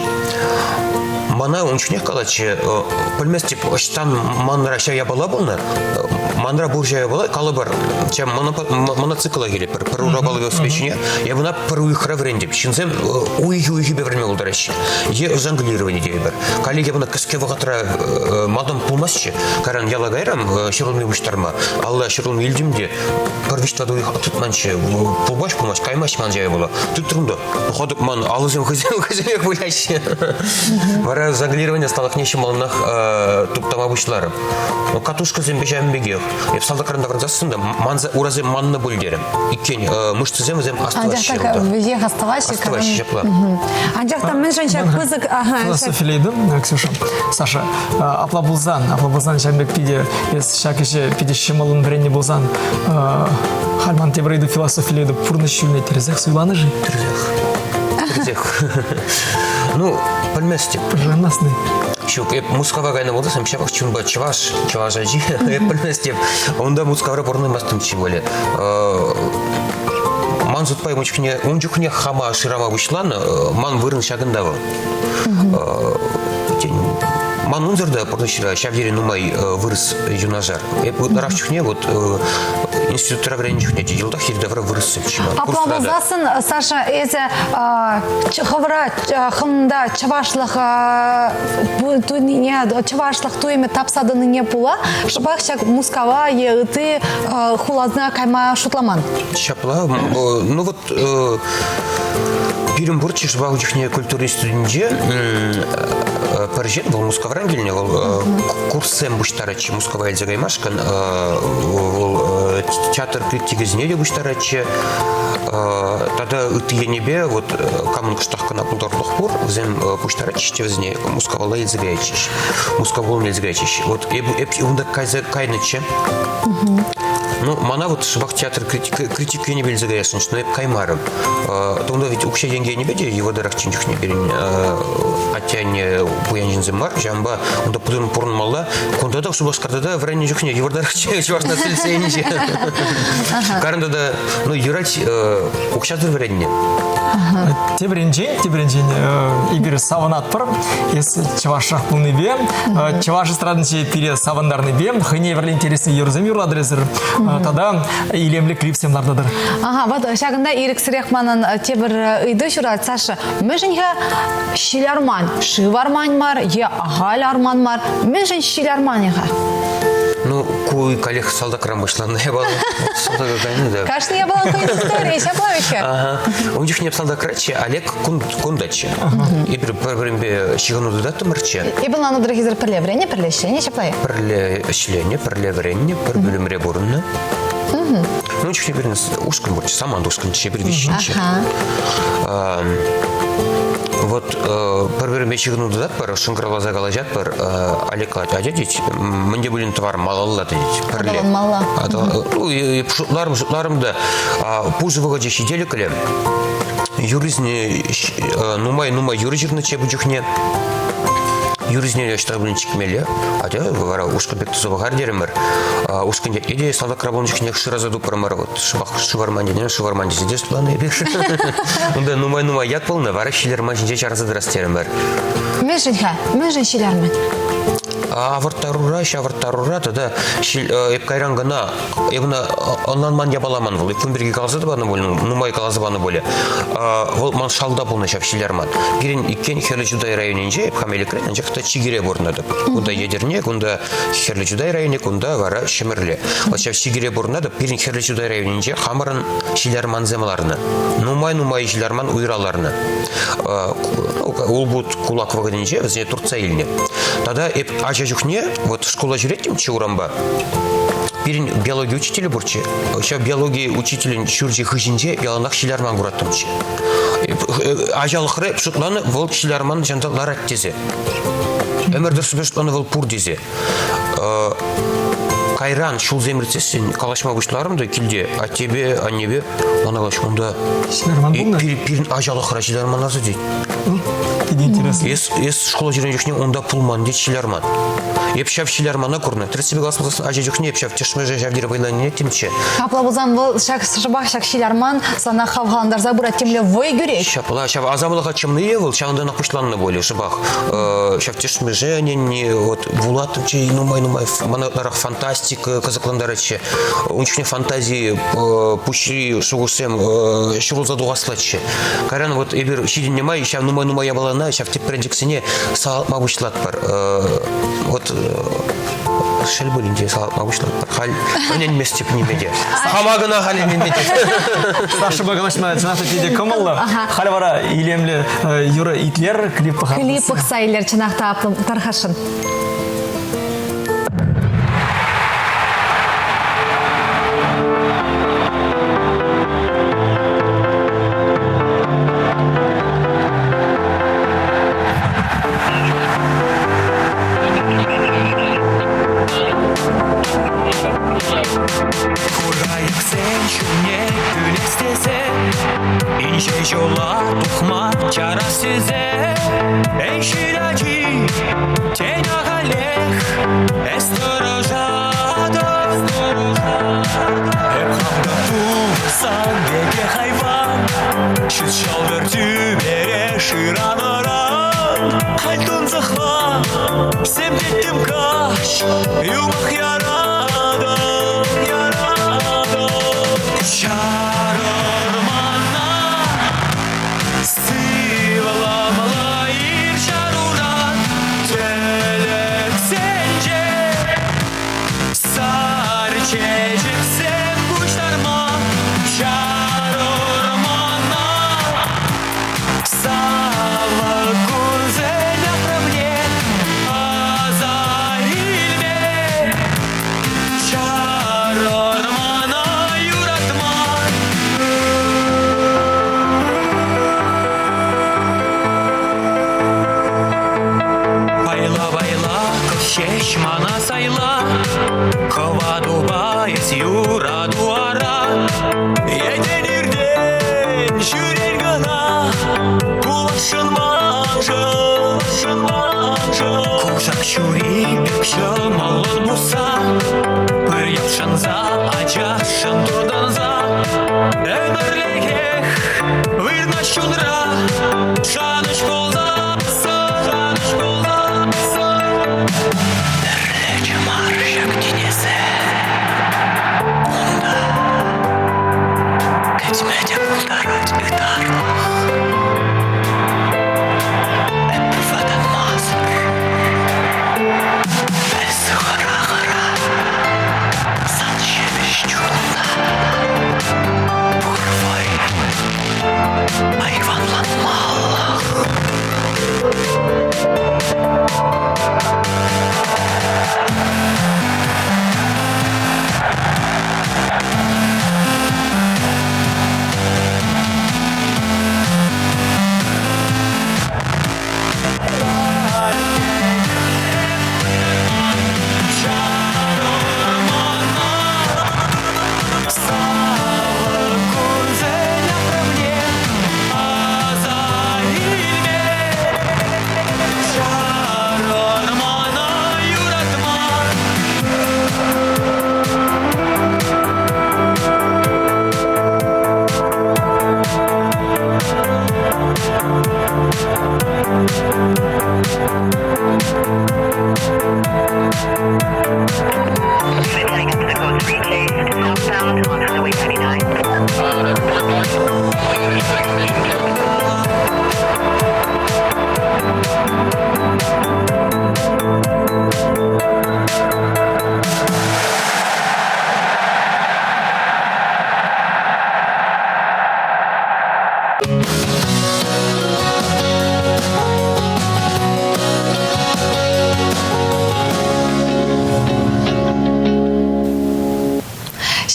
Мана ун чухнех калатчӗ, пӗлместӗп, ӑҫтан манра ҫав япала пулнӑ, манра пур ҫав япала, калӑпӑр, ҫав моноцикла килетпӗр, пӗр урапаллӑ велосипед ҫине, я ӑна пӗр уйӑхра вӗрентӗп. Ҫынсем уйӑхӗ-уйӑхӗпе вӗренме пултараҫҫӗ. Е жонглирование тейӗпӗр. Коллеги ӑна кӗске вӑхӑтра малтан пулмастчӗ. Кайран яла кайрам ҫӗрулми пуҫтарма. Алла ҫӗрулми илтӗм те пӗр виҫ-тӑватӑ уйӑх тытманччӗ. Пулмасть, пулмасть, каймасть ман ҫав япала. Тытрӑм та Походу, ман алӑсем хӑйсем хӑйсемех выляҫҫӗ. Вара жонглирование ӑсталӑхне ҫӑмӑллӑнах туптама пуҫларӑм. Ну, катушкӑсемпе ҫавӑн пекех. Эп салтакран таврӑнсассӑн та ман урасем маннӑ пуль терӗм. Иккен, мышцӑсем вӗсем астӑваҫҫӗ. Анчах та веҫех астӑваҫҫӗ. Астӑваҫҫӗ, ҫапла. Анчах та мӗншӗн ҫак пысӑк... Философилейдім, Ксюша. Саша, апла пулсан, апла пулсан ҫавӑн пек питӗ эс ҫак ӗҫе питӗ ҫӑмӑллӑн вӗреннӗ пулсан, халь ман тепӗр ыйту философилейді пурнӑҫ ҫулне тӗрӗсех суйланӑ-ши? Тӗрӗсех. Тӗрӗсех. Ну, пӗлместӗп. Пӑшӑрханмастӑн-и? Ҫук, эп Мускава кайнӑ пулсассӑн ҫапах чунпа чӑваш, чӑваш ачи, эп пӗлместӗп. Унта Мускавра пурӑнмастӑмччӗ пулӗ. Ман шутпа ун чухне, ун чухне хама шырама пуҫланӑ, ман вырӑн ҫакӑнта вӑл. Тен, ман унсӑр та пурнӑҫра ҫав тери нумай вырӑс юнашар. Эп ытларах чухне вот институтра вӗреннӗ чухне те йӑлтах хиртавра вырӑссемччӗ ман. Апла пулсассӑн, Саша, эсӗ хӑвра хӑвӑнта чӑвашлӑх туйнине, чӑвашлӑх туйӑмӗ тапса тӑнине пула шӑпах ҫак Мускава е ытти хулана кайма шутламан. Ҫапла, ну вот Пирӗн пурччӗ шӑпах чухне культура институтӗнче пӗр ҫын, вӑл Мускавран килнӗ, вӑл курссем пуҫтаратчӗ Мускава илсе каймашкӑн. Вӑл театр критикӗсене те пуҫтаратчӗ. Тата ытти енӗпе вот камӑн кӑштах кӑна пултарулӑх пур, вӗсем пуҫтаратчӗҫ те вӗсене Мускавалла илсе каятчӗҫ. Мускав хулине илсе каятчӗҫ. Вот эп, эп унта кайса кайнӑччӗ. Ну, мана вот шӑпах театр критик енӗпе илсе каясшӑнччӗ, но эп каймарӑм. Унта ведь укҫа-тенкӗ енӗпе те йывӑртарах чухне пирӗн атте-анне пуян ҫынсем мар, ҫавӑнпа унта пурӑнмалла. Кунта та Шупашкарта та вӗреннӗ чухне йывӑртарах чӑваш наци лицейӗнче. Карӑн тата, ну, юрать, укҫасӑр вӗреннӗ. Тепӗр енчен, тепӗр енчен эпир савӑнатпӑр. Эс чӑвашрах пулнипе, чӑваш эстрадинче пире савӑнтарнипе хӑйне евӗрлӗ интереслӗ юрӑсем юрлатӑр эсир. Тата илемлӗ клипсем лартатӑр. Ага, вот ҫакӑнта ирӗксӗрех манӑн тепӗр ыйту ҫурать, Саша. Мӗншӗн-ха ҫил арман? Шыв арман мар е ахаль арман мар? Мӗншӗн ҫил арманӗ-ха? Ну, ку каллех салтакран пуҫланнӑ япала. Салтака кайнӑ да. Кашни япалан хӑйӗн историйӗ, ҫапла вӗт-ха? Ага. Ун чухне салтакраччӗ, Олег кунтаччӗ. Эпир пӗр-пӗринпе ҫыхӑну тытаттӑмӑрччӗ. Эпӗ ӑнланнӑ тӑрӑх эсир пӗрле вӗреннӗ, пӗрле ӗҫленӗ, ҫапла-и? Пӗрле ӗҫленӗ, пӗрле вӗреннӗ, пӗр пӳлӗмре пурӑннӑ. Ну, чухне пирӗн ушкӑн пурччӗ, самант ушкӑнччӗ, эпир виҫҫӗнччӗ. Вот пӗр-пӗринпе ҫыхӑну тытатпӑр, шӑнкӑравласа калаҫатпӑр. Олег калать, атя тет, мӗн те пулин тӑвар малалла тет, пӗрле. Аталанмалла. Ну, шутларӑм, шутларӑм та, пушӑ вӑхӑчӗ ҫителӗклӗ. Юррисене нумай-нумай юрӑ ҫырнӑччӗ ку чухне. Юррисене ӑҫта пулин чикмелле. Атя вара ушкӑн пек туса пӑхар терӗмӗр. Ушкӑн ятне те салтакра пулнӑ чухнех шыраса тупрӑмӑр. Вот шӑпах Шыварман тенӗ, Шыварман тесе те шутланӑ эпир. Унта нумай-нумай ят пулнӑ, вара Ҫиларман ҫинче чарӑнса тӑрас терӗмӗр. Мӗншӗн-ха? Мӗншӗн Ҫиларман? Авӑрттарура, ҫавӑрттарура тата ҫил, эп кайран кӑна Эп ӑна ӑнланман япала ман вӑл. Кун пирки каласа та панӑ пуль, нумай каласа панӑ пулӗ. Вӑл ман шалта пулнӑ ҫав ҫил арман. Пирӗн иккен Хӗрлӗ Чутай районӗнче, эп хам Элӗкрен, анчах та чикӗре пурӑнатӑп. Кунта Етӗрне, кунта Хӗрлӗ Чутай районӗ, кунта вара Ҫӗмӗрле. Вот ҫав чикӗре пурӑнатӑп, пирӗн Хӗрлӗ Чутай районӗнче хамӑрӑн ҫил армансем ларнӑ. Нумай-нумай ҫил арман уйра ларнӑ. Улпут кулак вӑхӑтӗнче вӗсене туртса илнӗ. Тата эп ача чухне вот шкула ҫӳреттӗмччӗ урампа. Пирӗн биологи учителӗ пурччӗ. Ҫав биологи учителӗн ҫурчӗ хыҫӗнче яланах ҫил арман кураттӑмччӗ. Ачалӑхра шутланӑ вӑл ҫил арман ҫанта ларать тесе. Ӗмӗр тӑршшӗпе шутланӑ вӑл пур тесе. Кайран ҫулсем иртсессӗн калаҫма пуҫларӑм та килте аттепе, аннепе. Мана калаҫ, унта Ҫил-арман пулнӑ? Пирӗн ачалӑхра ҫил-арман ларса тет. Питӗ интересно. Эс, эс школа ҫӳренӗ чухне унта пулман тет ҫил-арман. Эп ҫав ҫил-армана курнӑ. Тӗрӗссипе калас пулсан, ача чухне эп ҫав тӗшмӗше ҫав тери вӑйланнӑ Апла пулсан вӑл ҫак шӑпах ҫак ҫил-арман сана хавхалантарса пырать темле вӑй кӳрет. Ҫапла, ҫав асамлӑха чӑмнийӗ вӑл ҫавӑнтанах пуҫланнӑ пулӗ шӑпах. Ҫав тӗшмӗше ӗненни, вот вулаттӑмччӗ нумай-нумай мана ытларах фантастика кӑсӑклантаратчӗ. Ун чухне фантази пуҫри шухӑшсем ҫурӑлса тухаслатчӗ. Кайран вот эпир ҫитӗннӗ май ҫав нумай-нумай япалана, ҫав тӗпренчӗксене салатма пуҫлатпӑр. Вот шел пулин те салатма пуҫлатпӑр. Халь ӗненместӗп ниме те. Хама кӑна халь ӗненместӗп. Сашӑпа калаҫма чӑнах та питӗ кӑмӑллӑ. Халь вара илемлӗ юрӑ итлер, клип пӑхар. Клип пӑхса илер, чӑнах та тархасшӑн. Курайӑксен ҫумне кӳлес тесе Инҫе ҫула тухма чарас тесе Эй, ҫил ачи, тен ахалех Эс тӑрӑшатӑн Эп хам та пулсан пекех айван Ҫут ҫӑлтӑр тӳпере шыранӑран Халь тунсӑхла сем-тӗттӗм каҫ Юмах яратӑп, яратӑп Чарӑр мана Сывламалла ир чаруран Тӗлӗксенче Сар чечексем пуҫтарма чарӑр мана. Савӑк кунсен ахрӑмне аса илме чарӑр мана юратма. Пайла-пайла ҫеҫ мана сайла, Хӑватупа эс юрату ара. Етен иртен ҫӳрен кӑна, Куласшӑн маншӑн, маншӑн. Кушак ҫури пек ҫӑмӑллӑн пусса, Пӗр йӑпшӑнса, ачашшӑн туртӑнса, Ӗмӗрлӗхех вырнаҫ чунра, Шанӑҫ пулсассӑн, шанӑҫ пулсассӑн. Тӗрлечӗ мар ҫак тинӗсе. Унта кӗтме те пултарать ытарлӑх. Эп вӑтанмасӑр, эс хӑра-хӑра сан ҫепӗҫ чунна пур вӑй айванланмалӑх.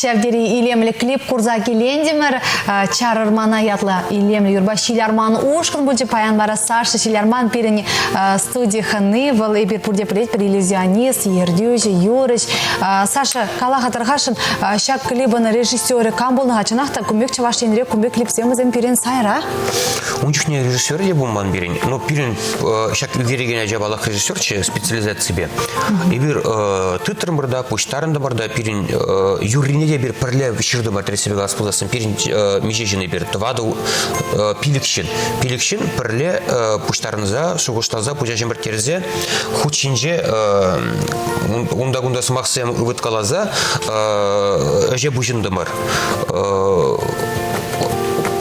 Ҫав тери илемлӗ клип курса килентӗмӗр. Чарӑр мана ятлӑ илемлӗ юрпа Ҫил-арман ушкӑн пулчӗ. Паян вара Саша Ҫил-арман пирӗн студи хӑни. Вӑл эпир пурте пӗлетпӗр иллюзионист, ертӳҫӗ, юрӑҫ. Саша, кала-ха тархасшӑн, ҫак клипӑн режиссерӗ кам пулнӑ-ха? Чӑнах та, кун пек Чӑваш Енре кун пек клипсем вӗсем пирӗн сайра. Ун чухне режиссерӗ те пулман пирӗн. Но пирӗн ҫак ӳкерекен ача паллах режиссерччӗ специализаципе. Эпир тытрӑмӑр та, пуҫтарӑнтӑмӑр та пирӗн юррине те эпир пӗрле ҫыртӑмӑр тӗрӗссипе калас пулсассӑн пирӗн миҫе ҫын эпир? Тӑватӑ пилӗк ҫын. Пилӗк ҫын пӗрле пуҫтарӑнса, шухӑшласа, пуҫа ҫӗмӗрттерсе хут ҫинче унта-кунта сӑмахсем ывӑткаласа ӗҫе пуҫӑнтӑмӑр.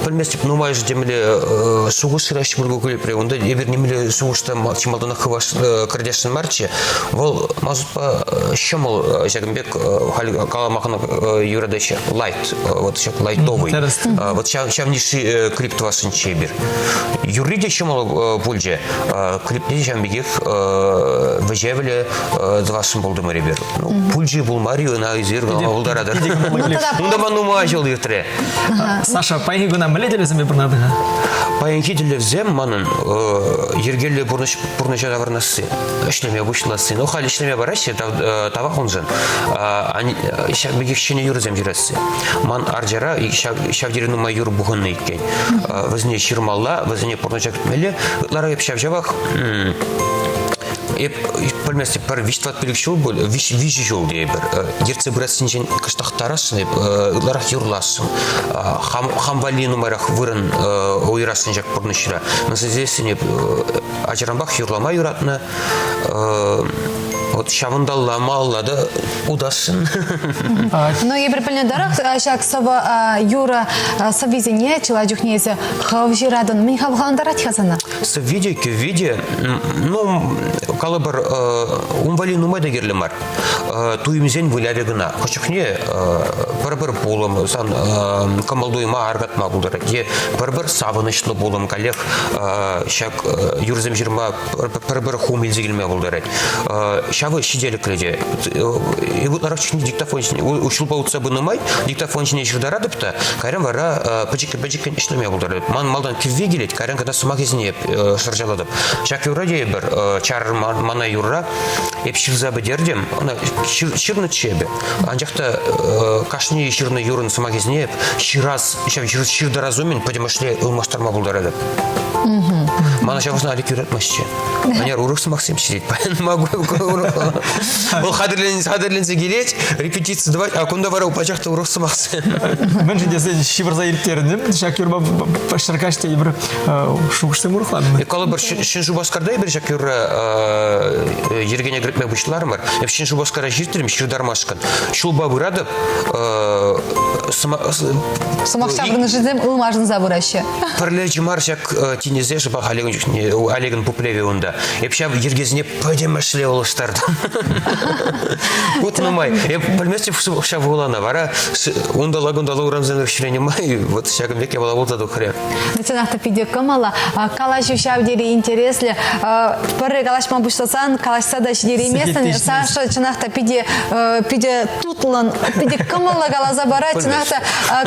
Пӗлместӗп, нумайӑшӗ темле шухӑш шыраҫҫӗ пуль ку клипре. Унта эпир нимле шухӑш та чи малтанах хываш кӗртесшӗн марччӗ. Вӑл мазутпа ҫӑмӑл ҫакӑн пек халь калама юратаҫҫӗ. Лайт, вот ҫак лайтовый. Вот ҫав, ҫав ниши клип тӑвасшӑнччӗ эпир. Юрри те ҫӑмӑл пулчӗ. Клипне те ҫавӑн пекех вӗҫевлӗ тӑвасшӑн пултӑмӑр эпир. Ну, пулчӗ пулмарӗ ӑна эсир калама пултаратӑр. Унта ман нумай ҫул иртрӗ. Саша, паянхи куна мӗнле тӗллевсемпе пурӑнатӑн-ха? Паянхи тӗллевсем манӑн йӗркеллӗ пурнӑҫ пурнӑҫа таврӑнасси, ӗҫлеме пуҫласси. Ну, халь ӗҫлеме параҫҫӗ, тавах уншӑн. Ҫак пекех ҫӗнӗ юрӑсем ҫырасси. Ман арчара ҫав тери нумай юрӑ пухӑннӑ иккен. Вӗсене ҫырмалла, вӗсене пурнӑҫа кӗртмелле. Ытларах эп ҫав-ҫавах Эп пӗлместӗп, пӗр виҫ-тӑват-пилӗк ҫул пуль, виҫӗ ҫул тейӗпӗр. Ертсе пырассинчен кӑштах тарасшӑн эп, ытларах юрласшӑн. Хам, хам валли нумайрах вырӑн уйӑрасшӑн ҫак пурнӑҫра. Мӗншӗн эп ачаранпах юрлама юратнӑ. Вот ҫавӑнталла малалла та утасшӑн. Ну, эпир пӗлнӗ тӑрӑх, ҫак сӑвӑ юрӑ сӑввисене чылай чухне эсӗ хӑв ҫыратӑн. Мӗн хавхалантарать-ха сана? Сӑвви те, кӗвви те, ну, калӑпӑр, ун валли нумай та кирлӗ мар. Туйӑмсен вылявӗ кӑна. Хӑш чухне пӗр-пӗр пулӑм сан кӑмӑл-туйӑма аркатма пултарать е пӗр-пӗр савӑнӑҫлӑ пулӑм каллех ҫак юрӑсем ҫырма пӗр-пӗр хум илсе килме пултарать. Ҫавӑ ҫителӗклӗ те. Ытларах чухне диктофон ҫине, ҫулпа утса пынӑ май диктофон ҫине ҫыртаратӑп та, кайран вара пӗчӗккӗн-пӗчӗккӗн ӗҫлеме пултаратӑп. Ман малтан кӗвви килет, кайран кӑна сӑмахӗсене шӑрҫалатӑп. Ҫак юрра тейӗпӗр, чарӑр мана юрра эп ҫырса пӗтертӗм, ӑна ҫырнӑччӗ эпӗ. Анчах та кашни ҫырнӑ юрӑн сӑмахӗсене эп ҫырас, ҫав ҫыртарас умӗн пӗтӗмӗшле ылмаштарма пултаратӑп. Мана ҫавӑншӑн Алик юратмастчӗ. Ӑнер урӑх сӑмахсем ҫитет. Паян могу Вӑл хатӗрленсе килет, репетици тӑвать, а кунта вара пачах та урӑх сӑмахсем. Мӗншӗн тесен ҫывӑрса ирттернӗ. Ҫак юрма ҫӗркаҫ тейӗпӗр шухӑшсем урӑхланнӑ. Калӑпӑр, Ҫӗн Шупашкарта эпир ҫак юрра йӗркене кӗртме пуҫларӑмӑр. Эп Ҫӗн Шупашкара ҫитрӗм ҫыртармашкӑн. Ҫулпа пыратӑп. Сӑмах ҫаврӑнӑшӗсем ылмашӑнса пыраҫҫӗ. Пӗрле мар ҫак тинӗсе шӑпах Олегӑн чухне Олегӑн пуплевӗ унта. Эп ҫав йӗркесене пӗтӗмӗшле улӑштартӑм. Утнӑ май. Эп пӗлместӗп ҫав хулана. Вара унталла-кунталла урамсем ҫӳренӗ май вот ҫакӑн пек япала пулса тухрӗ. Чӑнах та питӗ кӑмӑллӑ. Калаҫу ҫав тери интереслӗ. Пӗрре калаҫма пуҫласан калаҫса та ҫитерейместӗн. Саша чӑнах та питӗ питӗ тутлӑн, питӗ кӑмӑллӑ каласа парать. Чӑнах та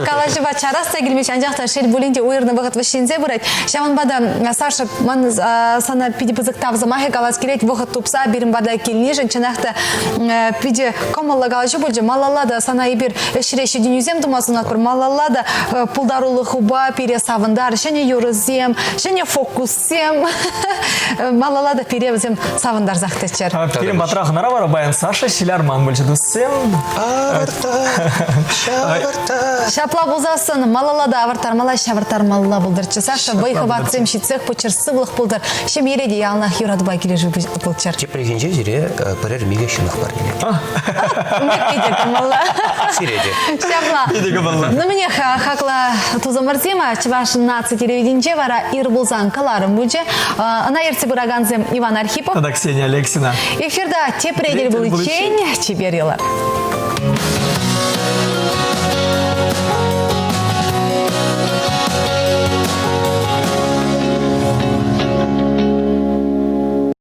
калаҫӑва чарас та килмест, анчах та шел пулин те уйӑрнӑ вӑхӑт вӗҫленсе пырать. Ҫавӑнпа та, Саша, ман сана питӗ пысӑк тав сӑмахӗ калас килет. Вӑхӑт тупса пирӗн пата килнишӗн чӑнах та питӗ кӑмӑллӑ калаҫу пулчӗ. Малалла та сана эпир ӗҫре ҫитӗнӳсем тума сунатпӑр. Малалла та пултарулӑхупа пире савӑнтар. Ҫӗнӗ юрӑсем, ҫӗнӗ фокуссем. Малалла та пире вӗсем савӑнтарсах тӑччӑр. Пирӗн патра хӑнара вара паян Саша Ҫилярман пулчӗ туссем. Авӑрта, ҫавӑрта. Ҫапла пулсассӑн малалла та авӑрттармалла, ҫавӑрттармалла пултӑрччӗ. Саша, вӑй-хӑватсем ҫитсех пыччӑр, сывлӑх пултӑр. Ҫемьере те яланах юратупа килӗшӳ пулччӑр. Тепрехинче сире пӗрер миге ҫӑнӑх парнелет. Питӗ кӑмӑллӑ. Сире те. Ҫапла. Питӗ кӑмӑллӑ. Ну, мӗнех, хаклӑ тусӑмӑрсем, Чӑваш наци телевиденинче вара ир пулсан кӑларӑм пулчӗ. Ӑна ертсе пыракансем Иван Архипов тата Ксения Алексина. Эфирта тепре тӗл пуличчен чипер юлар.